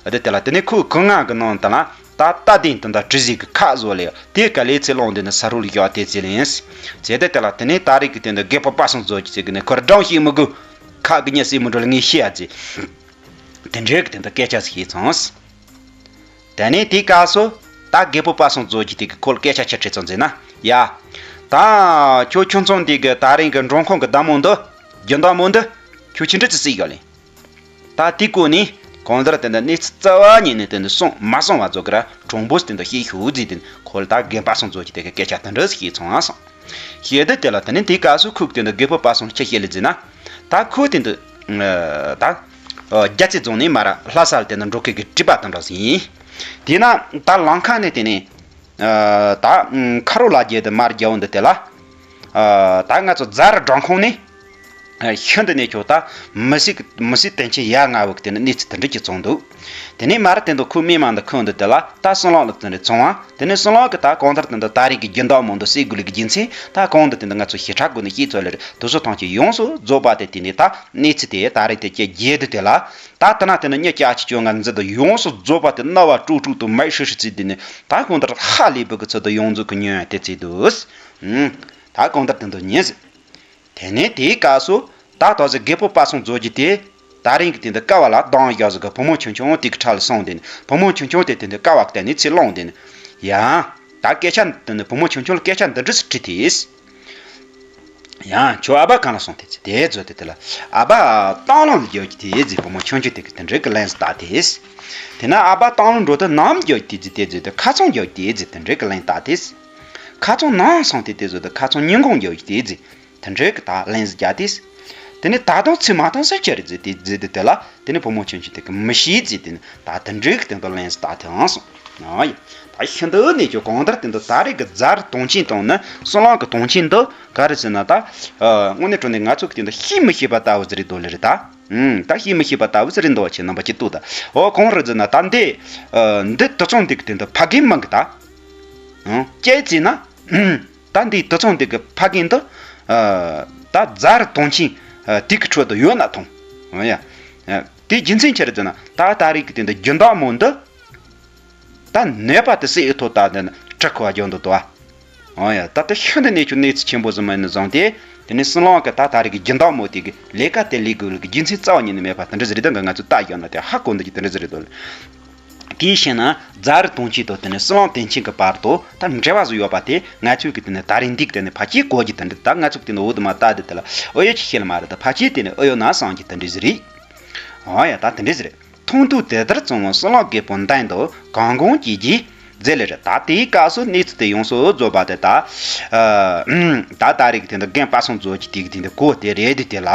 ཨ་དེ་དེ་ལ་དེ་ནས་ཁོའི་སྐུ་ངལ་གྱི་ནང་དུ་ལ་ད་རྟ་གདན་དེ་འདྲ་གྲུ་བཞི་གི་ཁ་བཟོ་ལེ་དེ་ག་ལེ་ཚུར་བླངས་དེ་ནས་ས་རོ་ལ་བཞག་དེ་ཟེར་ལེ་ཡིན། ཟེར་དེ་དེ་ལ་དེ་ནས་ད་རེས་ཀྱི་དེ་འདྲ་རྒད་པོ་པ་སངས་རྫོགས་ཀྱིས་ཟེར་གི་ནས་ཁོ་ར་སྒྲུང་བཤད་མི་དགོས། ཁ་གི་ཉི་ཟེར་མི་འགྲོ་ལ་ངས་བཤད་ཨ་ཟེར། དེ་འདྲའི་གི་དེ་འདྲ་སྐད་ཆ་ཟིག་བཤད་ཙང་། དེ་ནས་དེའི་སྐབས་སུ་ད་རྒད་པོ་པ་སངས་རྫོགས་ཀྱིས་དེ་གི་ཁོ་ལ་སྐད་ཆ་ཆི་དྲིས་ཙང་ཟེར་ན། ཡ། ད་ཁྱོད་ཁྱིམ་ཚང་འདི་གི་ད་རིང་གི་འབྲོང་ཁང་གི་བདག་མོ་འདི་རྒྱུ་འབྲས་མོ་འདི་ཁྱོད་ཆི་འདྲ་ཅིག་བརྩིས་ཡོད་ལེ། ད་དེའི་སྐོར་ནས་གང་ལྟར་དེ་འདྲ་གནས་ཚུལ་རྩ་བ་ཉིད་ནས་དེ་འདྲ་གསུངས་མ་གསུངས་པ་ཚོ་གི་ར་གྲོང་པོ་དེ་འདྲ་བཤད་ཤོག་ཟེར་དེ་ཁོ་ལ་ད་རྒན་པ་སངས་རྫོགས་ཀྱིས་དེ་གི་སྐད་ཆ་དེ་འདྲ་ཞིག་བཤད་ཙང་ཨ་སོང་། ཞེས་དེ་དེ་ལ་དེ་ནས་དེའི་སྐབས་སུ་ཁོས་དེ་འདྲ་རྒད་པོ་པ་སངས་ལ་ཆི་བཤད་ལེ་ཟེར་ན། ད་ཁོས་དེ་འདྲ་ད་རྒྱ་རྩེ་རྫོང་ནས་མར་ལྷ་ས་ལ་དེ་འདྲ་འགྲོ་མཁན་གྱི་སྒྲིག་པ་དེ་འདྲ་ཞིག་ཡིན། དེས་ན་ད་ལམ་ཁ་ནས་དེ་ནས། ད་ཁ་རོག་ལ་རྒྱལ་དུ་མར་རྒྱལ་བོ་འདི་དེ་ལ། ད་ང་ཚོ་རྫ་རི་སྦྲང་ཁང་ནས། ཤིན་ཏུ་ནས་ཁྱོད་ད་མི་སེར་མི་སེར་དོན་ཆེན་ཡ་ང་བུ་དེ་ནི་གནས་ཚུལ་དེ་འདྲ་ཅིག་བྱུང་འདུག་དེ་ནས་མར་དེ་འདུག་ཁོའི་རྨས་མ་འདི་ཁུག་འདི་དེ་ལ་ད་སྲང་ལམ་ལ་དེ་འདྲ་བྱུང་བ། དེ་ནས་སྲང་ལམ་གི་ད་གང་ལྟར་དེ་འདུག་ད་རེས་ཀྱི་རྒྱུ་འབྲས་མོ་འདི་སེལ་དགོས་ལུགས་ཀྱི་རྒྱུ་མཚན་ད་གང་འདུག་དེ་འདུག་ང་ཚོ་ཞིབ་ཕྲ་སྒོ་ནས་ཤེས་ཚོད་ལེར་དེ་ཚོ་ཐམས་ཅད་ཡོངས་སུ་རྫོགས་པ་དེ་དེ་ནས་ད་གནས་ཚུལ་དེ་ད་རེས་དེ་ཀྱི་རྒྱས་འདི་དེ་ལ། ད་ལྟ་ན་དེ་ནི་མྱི་བརྒྱ་ཁྲི་བཅོ་ལྔ་འཛིན་དུ་ཡོངས་སུ་རྫོགས་པ་དེ་རྣ་བ་དཀྲུག་དཀྲུག་ཏུ་མེད་ཧྲི་ཧྲི་བྱས་དེ་ནི་ད་གང་ལྟར་ཧ་ལས་པའི་གི་ཚུལ་དུ་ཡོངས་རྫོགས་ཀྱི་ཉོན་དེ་བྱས་འདུག་ད་གང་ལྟར་དེ་འདུག་ཉན་ཟིག་དེ་ནས་དེའི་སྐབས་སུ་ད་ལྟ་ཟིག་རྒད་པོ་པ་སངས་རྫོགས་ཀྱི་དེ་ད་རིང་གི་དེ་འདི་ཀ་བ་ལ་སྡང་བཞག་ཟིག་གི་བུ་མོ་ཆུང་ཆུང་དེ་གི་ཁྲ་ལ་སོང་དེ་ནི་བུ་མོ་ཆུང་ཆུང་དེ་དེ་འདི་ཀ་བ་གི་དེ་ནི་ཚུར་ལོངས་དེ་ནི་ཡང་ད་སྐད་ཆ་འདི་ནི་བུ་མོ་ཆུང་ཆུང་ལ་སྐད་ཆ་འདི་འདྲ་ཟིག་དྲིས་ཏེ། ཡང་ཁྱོད་ཨ་ཕ་གང་ལ་སོང་དེ་ཚེ་དེ་ཚོ་དེ་དེ་ལ་ཨ་ཕ་སྟག་ལུང་ལ་རྒྱག་གི་དེ་ཚེ་བུ་མོ་ཆུང་ཆུང་དེ་གི་དེ་འདྲའི་གི་ལན་ཟིག་བཏགས་དེ། དེ་ན་ཨ་ཕ་སྟག་ལུང་འགྲོ་དུས་ནམ་རྒྱག་གི་དེ་ཚེ་དེ་ཚེ་དེ་ཁ་ཚང་རྒྱག་གི་དེ་ཚེ་དེ་འདྲའི་གི་ལན་བཏགས་དེ། ཁ་ཚང་ནང་སོང་དེ་དེ་ཚོ་དེ་ཁ་ཚང་ཉིན་གུང་རྒྱག་གི་དེ་ཚེ་དེ་འདྲའི་གི་ད་ལན་ཟིག་རྒྱག་དེ། དེ་ནས་ད་དུང་ཚེ་མ་དང་ཟེར་ཅི་རེད་ཟེར་དེ་ཟེར་དེ་དེ་ལ། དེ་ནས་བུ་མོ་ཆུང་ཆུང་དེ་གི་མི་ཤེས་ཟེར་དེ་ནི་ད་དེ་འདྲའི་གི་སྟེང་དུ་ལན་ཟིག་བཏགས་དེ་ཨང་སོང་། ཨ་ཡ། ད་ཤིན་ཏུ་ནས་ཀྱང་གང་ལྟར་དེ་འདི་ད་རེས་ཀྱི་རྫ་རི་དོན་ཆེན་དང་ནི་སྲང་ལམ་གྱི་དོན་ཆེན་འདི་ག་རེ་ཟེར་ན་ད། དངོས་གནས་དྲང་གནས་ང་ཚོ་གི་དེ་འདི་ཤེས་མི་ཤེས་པ་ལྟ་བུ་ཟིག་རེད་དོ་ལེ་རེད་ད། ད་ཤེས་མི་ཤེས་པ་ལྟ་བུ་ཟིག་རེད་འདུག་བ་ཁྱེད་རྣམ་པ་ཅིག་ལྟོས་ད། འོ་གང་རེད་ཟེར་ན་ད་འདི། འདི་དུད་ཚང་འདི་གི་དེ་འདི་ཕ་རྒན་མིང་གི་ད། ཅེས་བྱས་ན། ད་འདིའི་དུད་ཚང་འདི་གི་ཕ་རྒན་འདི། ད་རྫ་རི་དོན་ཆེན་དེ་གི་ཁྲོད་དུ་ཡོད་ན་ཐང་། འོ་ཡ། དེའི་རྒྱུ་མཚན་ཆི་རེད་ཟེར་ན་ད་ད་རེས་ཀྱི་དེ་འདི་རྒྱུ་འབྲས་མོ་འདི། ད་ནད་པ་དེ་སེལ་ཐོག་ད་འདི་ནི་གྲི་ཁོ་བ་རྒྱག་འདུག་དོ། འོ་ཡ། ད་ལྟ་ཤིན་ཏུ་གནས་ཆུང་གནས་ཚུལ་ཆེན་པོ་ཟིག་མ་ཡིན་ནི་བཟང་སྟེ། དེ་ནས་སྲང་ལམ་གི་ད་ད་རེས་ཀྱི་རྒྱུ་འབྲས་མོ་དེ་གི་ལས་ཀ་དེ་ལས་དགོས་ལུགས་ཀྱི་རྒྱུ་མཚན་རྩ་བ་ཉིད་ནས་མེད་པ་དེ་འདྲ་ཟིག་རེད། ད་འགའ་ང་ཚོས་ལྟ་ཡོང་ན་དེ་ཧ་གོ་འདུག་ཀྱི་དེ་འདྲ་ཟིག་རེད་དོ། དེའི་ཕྱིར་ན་རྫ་རི་དོན་ཆེན་དང་དེ་ནས་སྲང་ལམ་དོན་ཆེན་གྱི་བར་དུ་ད་འབྲེལ་བ་ཟིག་ཡོད་པ་དེ་ང་ཚོས་ཀྱི་དེ་ནས་ད་རེས་འདི་གི་དེ་ནས་ཕལ་ཆེར་གོ་རྒྱུ་དེ་འདྲ། ད་ང་ཚོས་ཀྱི་དེ་ནས་འོག་ཏུ་མ་ལྟ་དེ་དེ་ལ་ཨོ་ཡོད་ཅིག་ཤེས་ལ་མ་རེད། ད་ཕལ་ཆེར་དེ་ནས་ཨོ་ཡོད་ན་བསམ་རྒྱུ་དེ་འདྲ་ཟིག་རེད། འོ་ཡ། ད་དེ་འདྲ་ཟིག་རེད། མཐོང་ཐོས་དེ་ལྟར་བྱུང་བ་སྲང་ལམ་རྒད་པོ་མདུན་དུ་གང་དགོངས་བྱས་ཀྱིས་མཛད་ལེ་རེད། ད་དེའི་སྐབས་སུ་གནས་ཚུལ་དེ་ཡོངས་སུ་རྫོགས་པ་དེ་ད། ད་ད་རེས་ཀྱི་དེ་འདི་རྒན་པ་སངས་རྫོགས་ཀྱི་དེ་གི་དེ་འདི་གོ་དེ་རེད་དེ་དེ་ལ།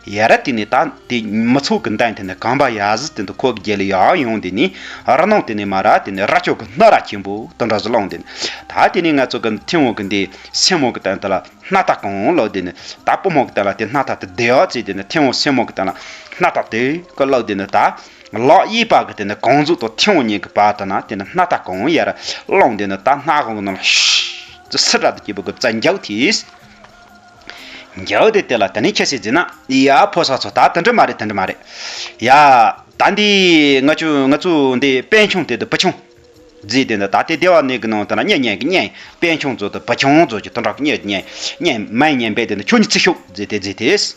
ཡ་ར་དེ་ནས་ད་དེ་མི་ཚོགས་ཀྱི་མདུན་དེ་ནས་གང་པ་ཡ་ཟི་དེ་འདི་ཁོ་གི་རྒྱལ་ལ་ཡར་ཡོང་དེ་ནས་རི་ནང་དེ་ནས་མ་ར་དེ་ནས་རྭ་ཅོ་གི་སྣ་ར་ཆེན་པོ་དེ་འདྲ་ཟིག་བླངས་དེ་ནས། ད་དེ་ནས་ང་ཚོ་གི་ཐེམ་བོ་གི་འདི་སེན་མོ་གི་སྟེང་དེ་ལ། སྣ་ཐག་གང་བླུགས་དེ་ནི་ད་པུས་མོ་གི་སྟེང་ལ་དེ་སྣ་ཐག་དེ་བསྡད་ཡོད་ཅེས་དེ་ནི་ཐེམ་བོ་སེན་མོ་གི་སྟེང་ལ་སྣ་ཐག་དེ་ཀ་བླུགས་དེ་ནི་ད་ལག་གཡས་པ་གི་དེ་ནི་གང་མཛུབ་དང་ཐེམ་བོ་གཉིས་ཀྱི་བར་དུ་ན་དེ་ནི་སྣ་ཐག་གང་ཡར་བླངས་དེ་ནི་ད་སྣ་ཁུང་གི་ནང་ལ་ཤི་ཙི་སི་ར་དེ་སྐྱེས་བུ་གི་རྩ་འཇག་ཐིས། འགྱོ་དེ་དེ་ལ་དེ་ནས་ཁྱེད་སྲིད་ཟིན་ན་ཡ་ཕོ་གསར་ཚོ། ད་དེ་འདྲ་མ་རེད། དེ་འདྲ་མ་རེད། ཡ་ད་འདི་ང་ཚོ་ང་ཚོ་འདི་དཔོན་ཆུང་དེ་དུ་བུ་ཆུང་རྫི་དེ་འདི་ད་དེ་སྡེ་བ་ནས་གི་ནང་དེ་ན་གཉེན་གཉེན་གི་གཉེན་དཔོན་ཆུང་ཚོ་དུ་བུ་ཆུང་ཚོ་གི་དུ་འདྲ་གི་གཉེན་གཉེན་གཉེན་མ་གཉེན་པས་དེ་འདི་ཁྱོད་གཉིས་ཚིག་ཤོག་རྫི་དེ་རྫི་དེས།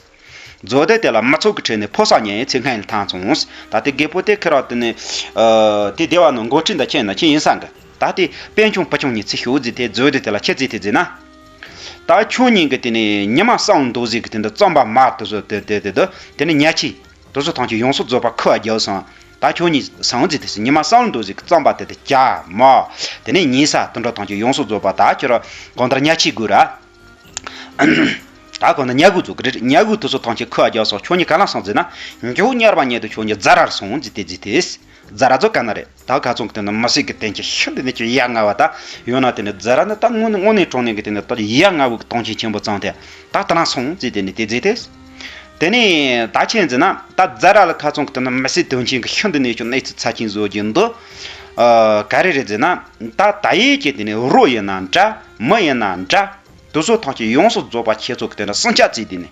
མཛོ་དེ་དེ་ལ་མི་ཚོགས་ཀྱི་ཁྲོད་ནས་ཕོ་གསར་ཉན་ཚེ་སྔན་ལ་ཐང་སོང་། ད་དེ་རྒད་པོ་དེ་ཁེར་བ་དེ་ནས་ཨ་དེ་སྡེ་བ་ནང་འགོ་ཁྲིད་འདི་ཁྱེད་ན་ཁྱེད་ཡིན་ས་གི། ད་དེ་དཔོན་ཆུང་བུ་ཆུང་གཉིས་ཚིག་ཤོག་རྫི་དེ་མཛོ་དེ་དེ་ལ་ཁྱེད་རྫི་དེ་རྫི་ན། ད་ཁྱོད་གཉིས་ཀྱི་དེ་ནས་ཉི་མ་བསམ་འདུག་ཟིག་གི་དེ་འདི་རྩམ་པ་མར་དུ་བཟོ་དེ་དེ་དེ་དུ་དེ་ནས་ཉལ་ཆས་དུ་བཟོ་ཐང་ཆེ་ཡོངས་སུ་རྫོགས་པ་ཁུ་བ་རྒྱབ་སོང་། ད་ཁྱོད་གཉིས་སང་རྫི་དེ་སི་ཉི་མ་བསམ་འདུག་ཟིག་གི་རྩམ་པ་དེ་དེ་ཇ་མ་དེ་ནས་ཉལ་ས་དུ་འགྲོ་ཐང་ཆེ་ཡོངས་སུ་རྫོགས་པ་ད་ཁྱོད་ར་གང་ལྟར་ཉལ་ཆས་དགོས་ར། ད་གང་ལྟར་ཉལ་གུ་བཙུགས་གི་རེད། ཉལ་གུ་དུ་བཟོ་ཐང་ཆེ་ཁུ་བ་རྒྱབ་སོང་། ཁྱོད་གཉིས་ག་ལ་སང་རྫི་ན་མགྱོགས་གཉེར་བ་ཉལ་དུ་ཁྱོད་གཉིས་རྫ་རར་སོང་རྫི་དེ་རྫི་དེ། རྫ་ར་ཚོ་ག་ན་རེད། ད་ཁ་ཚོན་གི་དེ་ནི་མི་སྲིད་གི་དོན་ཆེ་ཤིན་ཏུ་ནས་ཀྱི་ཡ་ང་བ་ད་ཡོད་ན་དེ་ནི་རྫ་ར་ནི་ད་དངོས་ནས་དངོས་གནས་དྲང་གནས་གི་དེ་ནི་ད་ཡ་ང་བའི་གི་དོན་ཆེན་ཆེན་པོ་ཙང་དེ་ད་ལྟ་ན་སོང་ཟེར་དེ་ནི་དེ་ཟེར་ཏེ། དེ་ནི་ད་ཆེན་ཟེར་ན་ད་རྫ་ར་ལ་ཁ་ཚོན་གི་དེ་ནི་མི་སྲིད་དོན་ཆེན་གི་ཤིན་ཏུ་ནས་ཀྱི་གནས་ཚུལ་ཚབས་ཆེན་བཟོ་རྒྱུ་འདུག་ཨ་ག་རེ་རེད་ཟེར་ན་ད་ད་ཡིག་གི་དེ་ནི་རོ་ཡིན་ན་འདྲ་མི་ཡིན་ན་འདྲ། དུ་བཟོ་ཐང་ཆེ་ཡོངས་སུ་རྫོགས་པ་ཁྱེད་ཚོ་གི་དེ་ནི་སྲུང་སྐྱོབ་བྱས་དེ་ནི།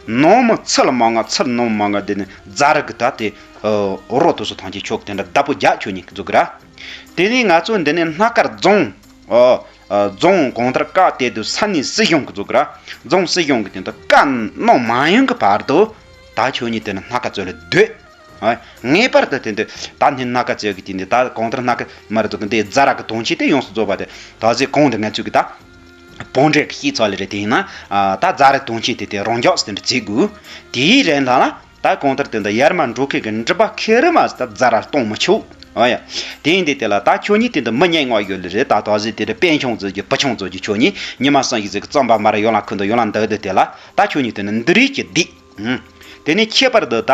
ནང་མི་ཚུར་ལ་མ་ང་ཚུར་ནང་མ་ང་དེ་ནི་རྫ་ར་གི་ད་དེ་རོ་དུ་བཟོ་ཐང་ཆེ་ཆོག་དེ་འདྲ་བདག་པོ་རྒྱག་ཆོག་ཉིན་གི་འཛུགས་ར། དེ་ནི་ང་ཚོ་འདི་ནི་སྣ་དཀར་རྫོང་། རྫོང་གང་ལྟར་བཀའ་དེ་དུ་ས་གནས་སྲིད་གཞུང་གི་འཛུགས་ར། རྫོང་སྲིད་གཞུང་གི་དེ་འདྲ་བཀའ་གནང་མ་ཡོང་གི་བར་དུ་ད་ཁྱོད་གཉིས་དེ་ནི་སྣ་དཀར་ཚོ་ལ་སྡོད། ཨ། ངེས་པར་དུ་དེ་འདི་ད་ནི་སྣ་ཁ་བཙལ་གི་དེ་འདི་ད་གང་ལྟར་སྣ་ཁ་མ་རེད་འདུག་གི་འདི་རྫ་ར་གི་དོན་ཆེན་དེ་ཡོངས་སུ་རྫོགས་པ་དེ་ད་གཟོད་གོང་དུ་ང་ཚོས་གི་ད་བོན་འབྲེལ་གི་ཤེས་ཚོགས་ལས་རེད། དེ་ཡིན་ན་ཨ་ད་རྫ་ར་དོན་ཆེན་དེ་དེ་རང་འཇགས་སུ་དེ་འདྲ་བྱེད་དགོས། དེའི་རིང་ལ་ལ་ད་གང་ལྟར་དེ་འདི་ཡར་མར་འགྲོ་མཁན་གི་འགྲུལ་པ་ཁེ་རི་མ་ད་རྫ་ར་གཏོང་མི་ཆོག་ཨ་ཡ། དེ་ཡིན་དེ་དེ་ལ་ད་ཁྱོད་གཉིས་དེ་འདི་མི་ཉན་ངོ་ཡོད་ལེ་རེད། ད་ད་གཟོད་དེ་འདྲ་དཔོན་ཆུང་ཟེར་གི་བུ་ཆུང་ཟེར་གི་ཁྱོད་གཉིས་ཉི་མ་སང་ཡི་ཟེར་གི་རྩམ་པ་མར་ཡོང་ལ་ཁུ་འདུག་ཡོང་ལ་འདུག་དེ་དེ་ལ་ད་ཁྱོད་གཉིས་དེ་ནི་འདི་རིགས་ཀྱི་སྡིག་ཨང་། དེ་ནས་ཁྱད་པར་དུ་ད་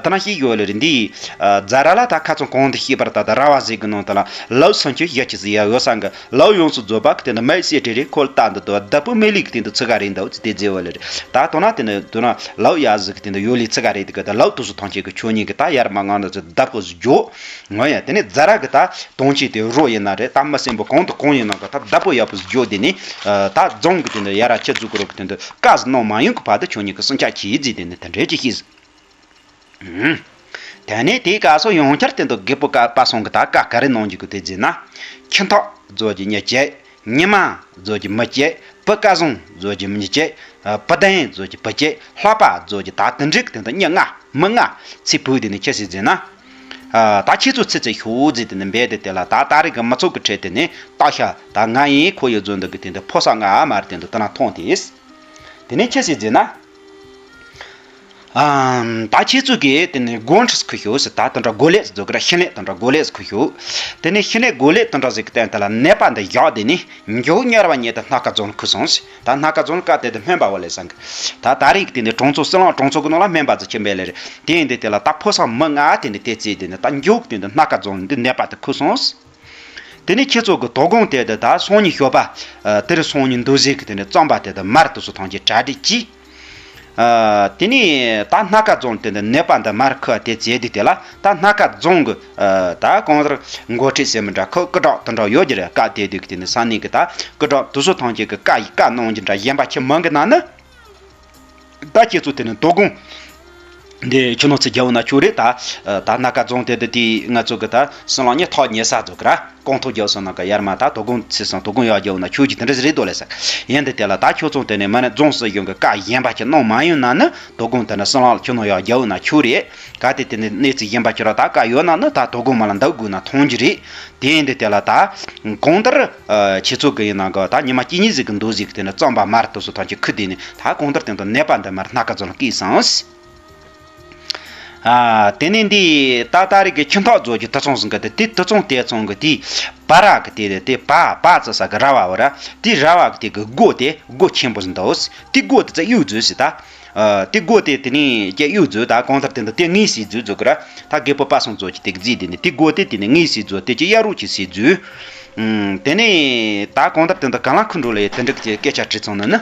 ད་ན་ཤེས་ཡོད་ལེ་རེད། འདི་རྫ་ར་ལ་ད་ཁ་ཚོན་གོང་དུ་ཤེས་པར་ད་ད་ར་བ་ཟིག་གི་ནང་དུ་ལ་ལོ་སུམ་ཅུ་ཞེ་གཅིག་ཟིག་ཡ་ཡོད་ས་གི་ལོ་ཡོངས་སུ་རྫོགས་པ་གི་དེ་ནི་མེད་སེ་དྲི་རེད། ཁོ་ལ་ལྟ་འདི་དུ་བདག་པོ་མེད་ལི་གི་དེ་འདི་ཚི་ག་རེད་འདུག་ཚི་དེ་རྫི་བ་ལེ་རེད། ད་དོ་ན་དེ་ནི་དོ་ན་ལོ་ཡ་ཟིག་གི་དེ་འདི་ཡོད་ལི་ཚི་ག་རེད། དེ་གི་ད་ལོ་དུ་སུ་ཐང་ཆེ་གི་ཁྱོད་གཉིས་གི་ད་ཡར་མ་ང་འདི་ཚི་བདག་པོ་ཟིག་འཇོག་ངོ་ཡ། དེ་ནས་རྫ་ར་གི་ད་དོན་ཆེ་དེ་རོ་ཡིན་ན་རེད། ད་མི་སེམས་པོ་གང་དུ་གང་ཡིན་ན་གི་ད་བདག་པོ་ཡག་པོ་ཟིག་འཇོག་དེ་ནི་ད་རྫོང་གི་དེ་འདི་ཡ་ར་ཁྱི་ཟུག་གི་རོ་གི་དེ་འདི། བཀའ་ཟིག་གནང་མ་ཡོང་གི་བར་དུ་ཁྱོད་གཉིས་ཀྱི་སྲུང་སྐྱོབ་གྱིས་རྫི་དེ་ནི་དེ་འདྲས་ཀྱི་ཤེས། དེ་ནས་དེའི་སྐབས་སུ་ཡང་བསྐྱར་དེ་འདུག་རྒད་པོ་ཀ་པ་སོང་གི་ད་བཀའ་ག་རེ་གནང་རྒྱུ་གི་དེ་རྫི་ན། ཁྱི་འཐག་རྫོ་གི་མྱི་བྱེད། ཉི་མ་རྫོ་གི་མི་བྱེད། བུ་སྐལ་བཟང་རྫོ་གི་མྱི་བྱེད། བུ་ལྡན་རྫོ་གི་བུ་བྱེད། ལྷག་པ་རྫོ་གི་ད་དེ་འདྲས་ཀྱི་དེ་འདུག་མྱི་ལྔ་མི་ལྔ་ཚེ་བུ་དེ་ནི་ཁྱི་སྲིད་རྫི་ན། ད་ཁྱེད་ཚོ་ཚེ་ཚེ་ཤོག་རྫི་དེ་ནི་འབད་དེ་དེ་ལ་ད་ད་རེས་ཀྱི་མི་ཚོགས་ཀྱི་ཁྲོད་དེ་ནི་ལྟ་ཤ་ད་ང་ཡིན་ཁོ་ཡི་རྫོ་འདུག་གི་དེ་འདུག་ཕོ་ས་ང་མ་རེད་དེ་འདུག་ད་ན་མཐོང་དེས། དེ་ནས་ཁྱེད་སྲིད་རྫི་ན། ཨམ། ད་ཁྱེད་ཚོ་གིས་དེ་ནས་སྒོ་འཁྲི་ཁུ་ཤོག་ཟེར། ད་དེ་འདྲ་སྒོ་ལེགས་སུ་རྫོགས་ཀྱི་ར། ཤི་ནས་དེ་འདྲ་སྒོ་ལེགས་སུ་ཁུ་ཤོག་དེ་ནས་ཤི་ནས་སྒོ་ལེགས་དེ་འདྲ་ཟིག་གི་སྟེང་དེ་ལ་ནད་པ་འདི་བཞག་དེ་ནས་མགྱོགས་གཉེར་བ་ཉེ་དུ་སྣ་ཁ་རྫོང་ཁུ་སོང་ཟེར། ད་སྣ་ཁ་རྫོང་བཀའ་དེ་དུ་སྨན་པ་བ་ལས་སང་གི། ད་ད་རིང་གི་དེ་ནས་གྲོང་ཚོ་སྲིད་ལང་གྲོང་ཚོ་གི་ནང་ལ་སྨན་པ་ཟིག་ཁྱིམ་པས་ལས་རེད། དེ་ཡིན་དེ་དེ་ལ་ད་ཕོ་སང་མི་ལྔ་དེ་ནས་དེ་རྩིས་དེ་ནས་ད་མགྱོགས་དེ་ནས་སྣ་ཁ་རྫོང་འདི་ནད་པ་དེ་ཁུ་སོང་ཟེར། དེ་ནས་ཁྱེད་ཚོ་གི་དོ་དགོང་དེ་དུ་ད་སང་ཉིན་ཞོགས་པ། ཨ། དེར་སང་ཉིན་འདུག་ཟེར་གི་དེ་ནས་རྩམ་པ་དེ་དུ་མར་དུ་སུ་ཐང་གི་གྲ་སྒྲིག་གྱིས། ཨ། དེ་ནས་ད་སྣ་ཁ་རྫོང་དེ་དུ་ནད་པ་འདི་མར་ཁུ་དེ་བྱས་དུས་དེ་ལ་ད་སྣ་ཁ་རྫོང་གི། ཨ། ད་གང་ལྟར་འགོ་ཁྲིད་ཟེར་མི་འདྲ་ཁུ་སྐུ་དྲག་དུ་འདྲ་ཡོད་ཀྱི་རེད། བཀའ་དེ་དུས་གི་དེ་ནས་ས་གནས་གི་ད་སྐུ་དྲག་དུ་སུ་ཐང་གི་གི་བཀའ་ཡི་བཀའ་གནང་གི་འདྲ་གཞན་པ་ཁྱི་མང་གི་ན་ནི། ད་ཁྱེད་ཚོ་དེ་ནས་དོ་དགོང་། འདི་ཁྱོད་ནང་ཚེ་རྒྱལ་བོ་ན་ཁྱོད་རེད་ད། ད་སྣ་ཁ་རྫོང་དེ་དུ་དེ་ང་ཚོ་གི་ད་སྲིད་ལང་ཉི་ཐོག་ཉེ་ས་ཚོ་གི་ར་གོང་ཐོག་རྒྱལ་སོང་ན་ག་ཡར་མ་ད་དོ་དགོང་ཚེ་སང་དོ་དགོང་ཡག་རྒྱལ་བོ་ན་ཁྱོད་ཀྱི་དེ་འདྲ་ཟེར་རེད་དོ་ལས་ས། ཡིན་དེ་དེ་ལ་ད་ཁྱོད་ཚོ་དེ་ནས་མ་ནས་རྫོང་སྲིད་གཞུང་གི་བཀའ་གཞན་པ་ཁྱེད་གནང་མ་ཡོང་ན་ནི་དོ་དགོང་དེ་ནས་སྲིད་ལང་ཁྱོད་ནང་ཡག་རྒྱལ་བོ་ན་ཁྱོད་རེད། ག་དེ་དེ་ནས་གནས་ཚུལ་གཞན་པ་ཁྱོད་ར་ད་བཀའ་ཡོད་ན་ནི་ད་དོ་དགོང་མ་ལ་འདུག་དགོས་ན་མཐོང་རྒྱུ་རེད། དེ་ཡིན་དེ་དེ་ལ་ད་གང་ལྟར། ཨ། ཁྱེད་ཚོ་གི་ཡིན་ན་ག་ད་ཉི་མ་གཅིག་གཉིས་ཟིག་གི་འདུག་ཟིག་གི་དེ་ནས་རྩམ་པ་མར་དུ་སུ་ཐང་གི་ཁུ་དེ་ནས་ད་གང་ལྟར་དེ་འདུག་ནད་པ་འདི་མར་སྣ་ཁ་རྫོང་ལ་སྐྱེས་སང་། ཨ། དེ་ནས་འདི་ད་ད་རེས་ཀྱི་ཁྱིམ་ཐོག་རྫོགས་ཀྱི་དུད་ཚང་ཟིན་གི་དེ་དེ་དུད་ཚང་དེ་ཚང་གི་དེ་བ་ར་གི་དེ་དེ་བ་བ་ཙི་ས་གི་ར་བ་བ་ར་དེ་ར་བ་གི་དེ་གི་སྒོ་དེ་སྒོ་ཆེན་པོ་ཟིན་འདུག་དེ་སྒོ་དེ་ཙི་གཡུག་མཛོད་ཟེར་ད། ཨ། དེ་སྒོ་དེ་དེ་ནས་ཀྱེ་གཡུག་མཛོད་ད་གང་ལྟར་དེ་འདི་དེ་ངེས་སི་མཛོད་མཛོད་གི་ར་ད་རྒད་པོ་པ་སང་རྫོགས་ཀྱི་དེ་གི་རྫི་དེ་ནས་དེ་སྒོ་དེ་དེ་ནས་ངེས་སི་མཛོད་དེ་ཀྱེ་གཡར་རུ་ཀྱི་སི་མཛོད། ཨུམ། དེ་ནས་ད་གང་ལྟར་དེ་འདི་ག་ལ་ཁུ་འགྲོ་ལ་ཡི་དེ་འདྲ་གི་སྐད་ཆ་དྲིས་ཚང་ནི་ནི།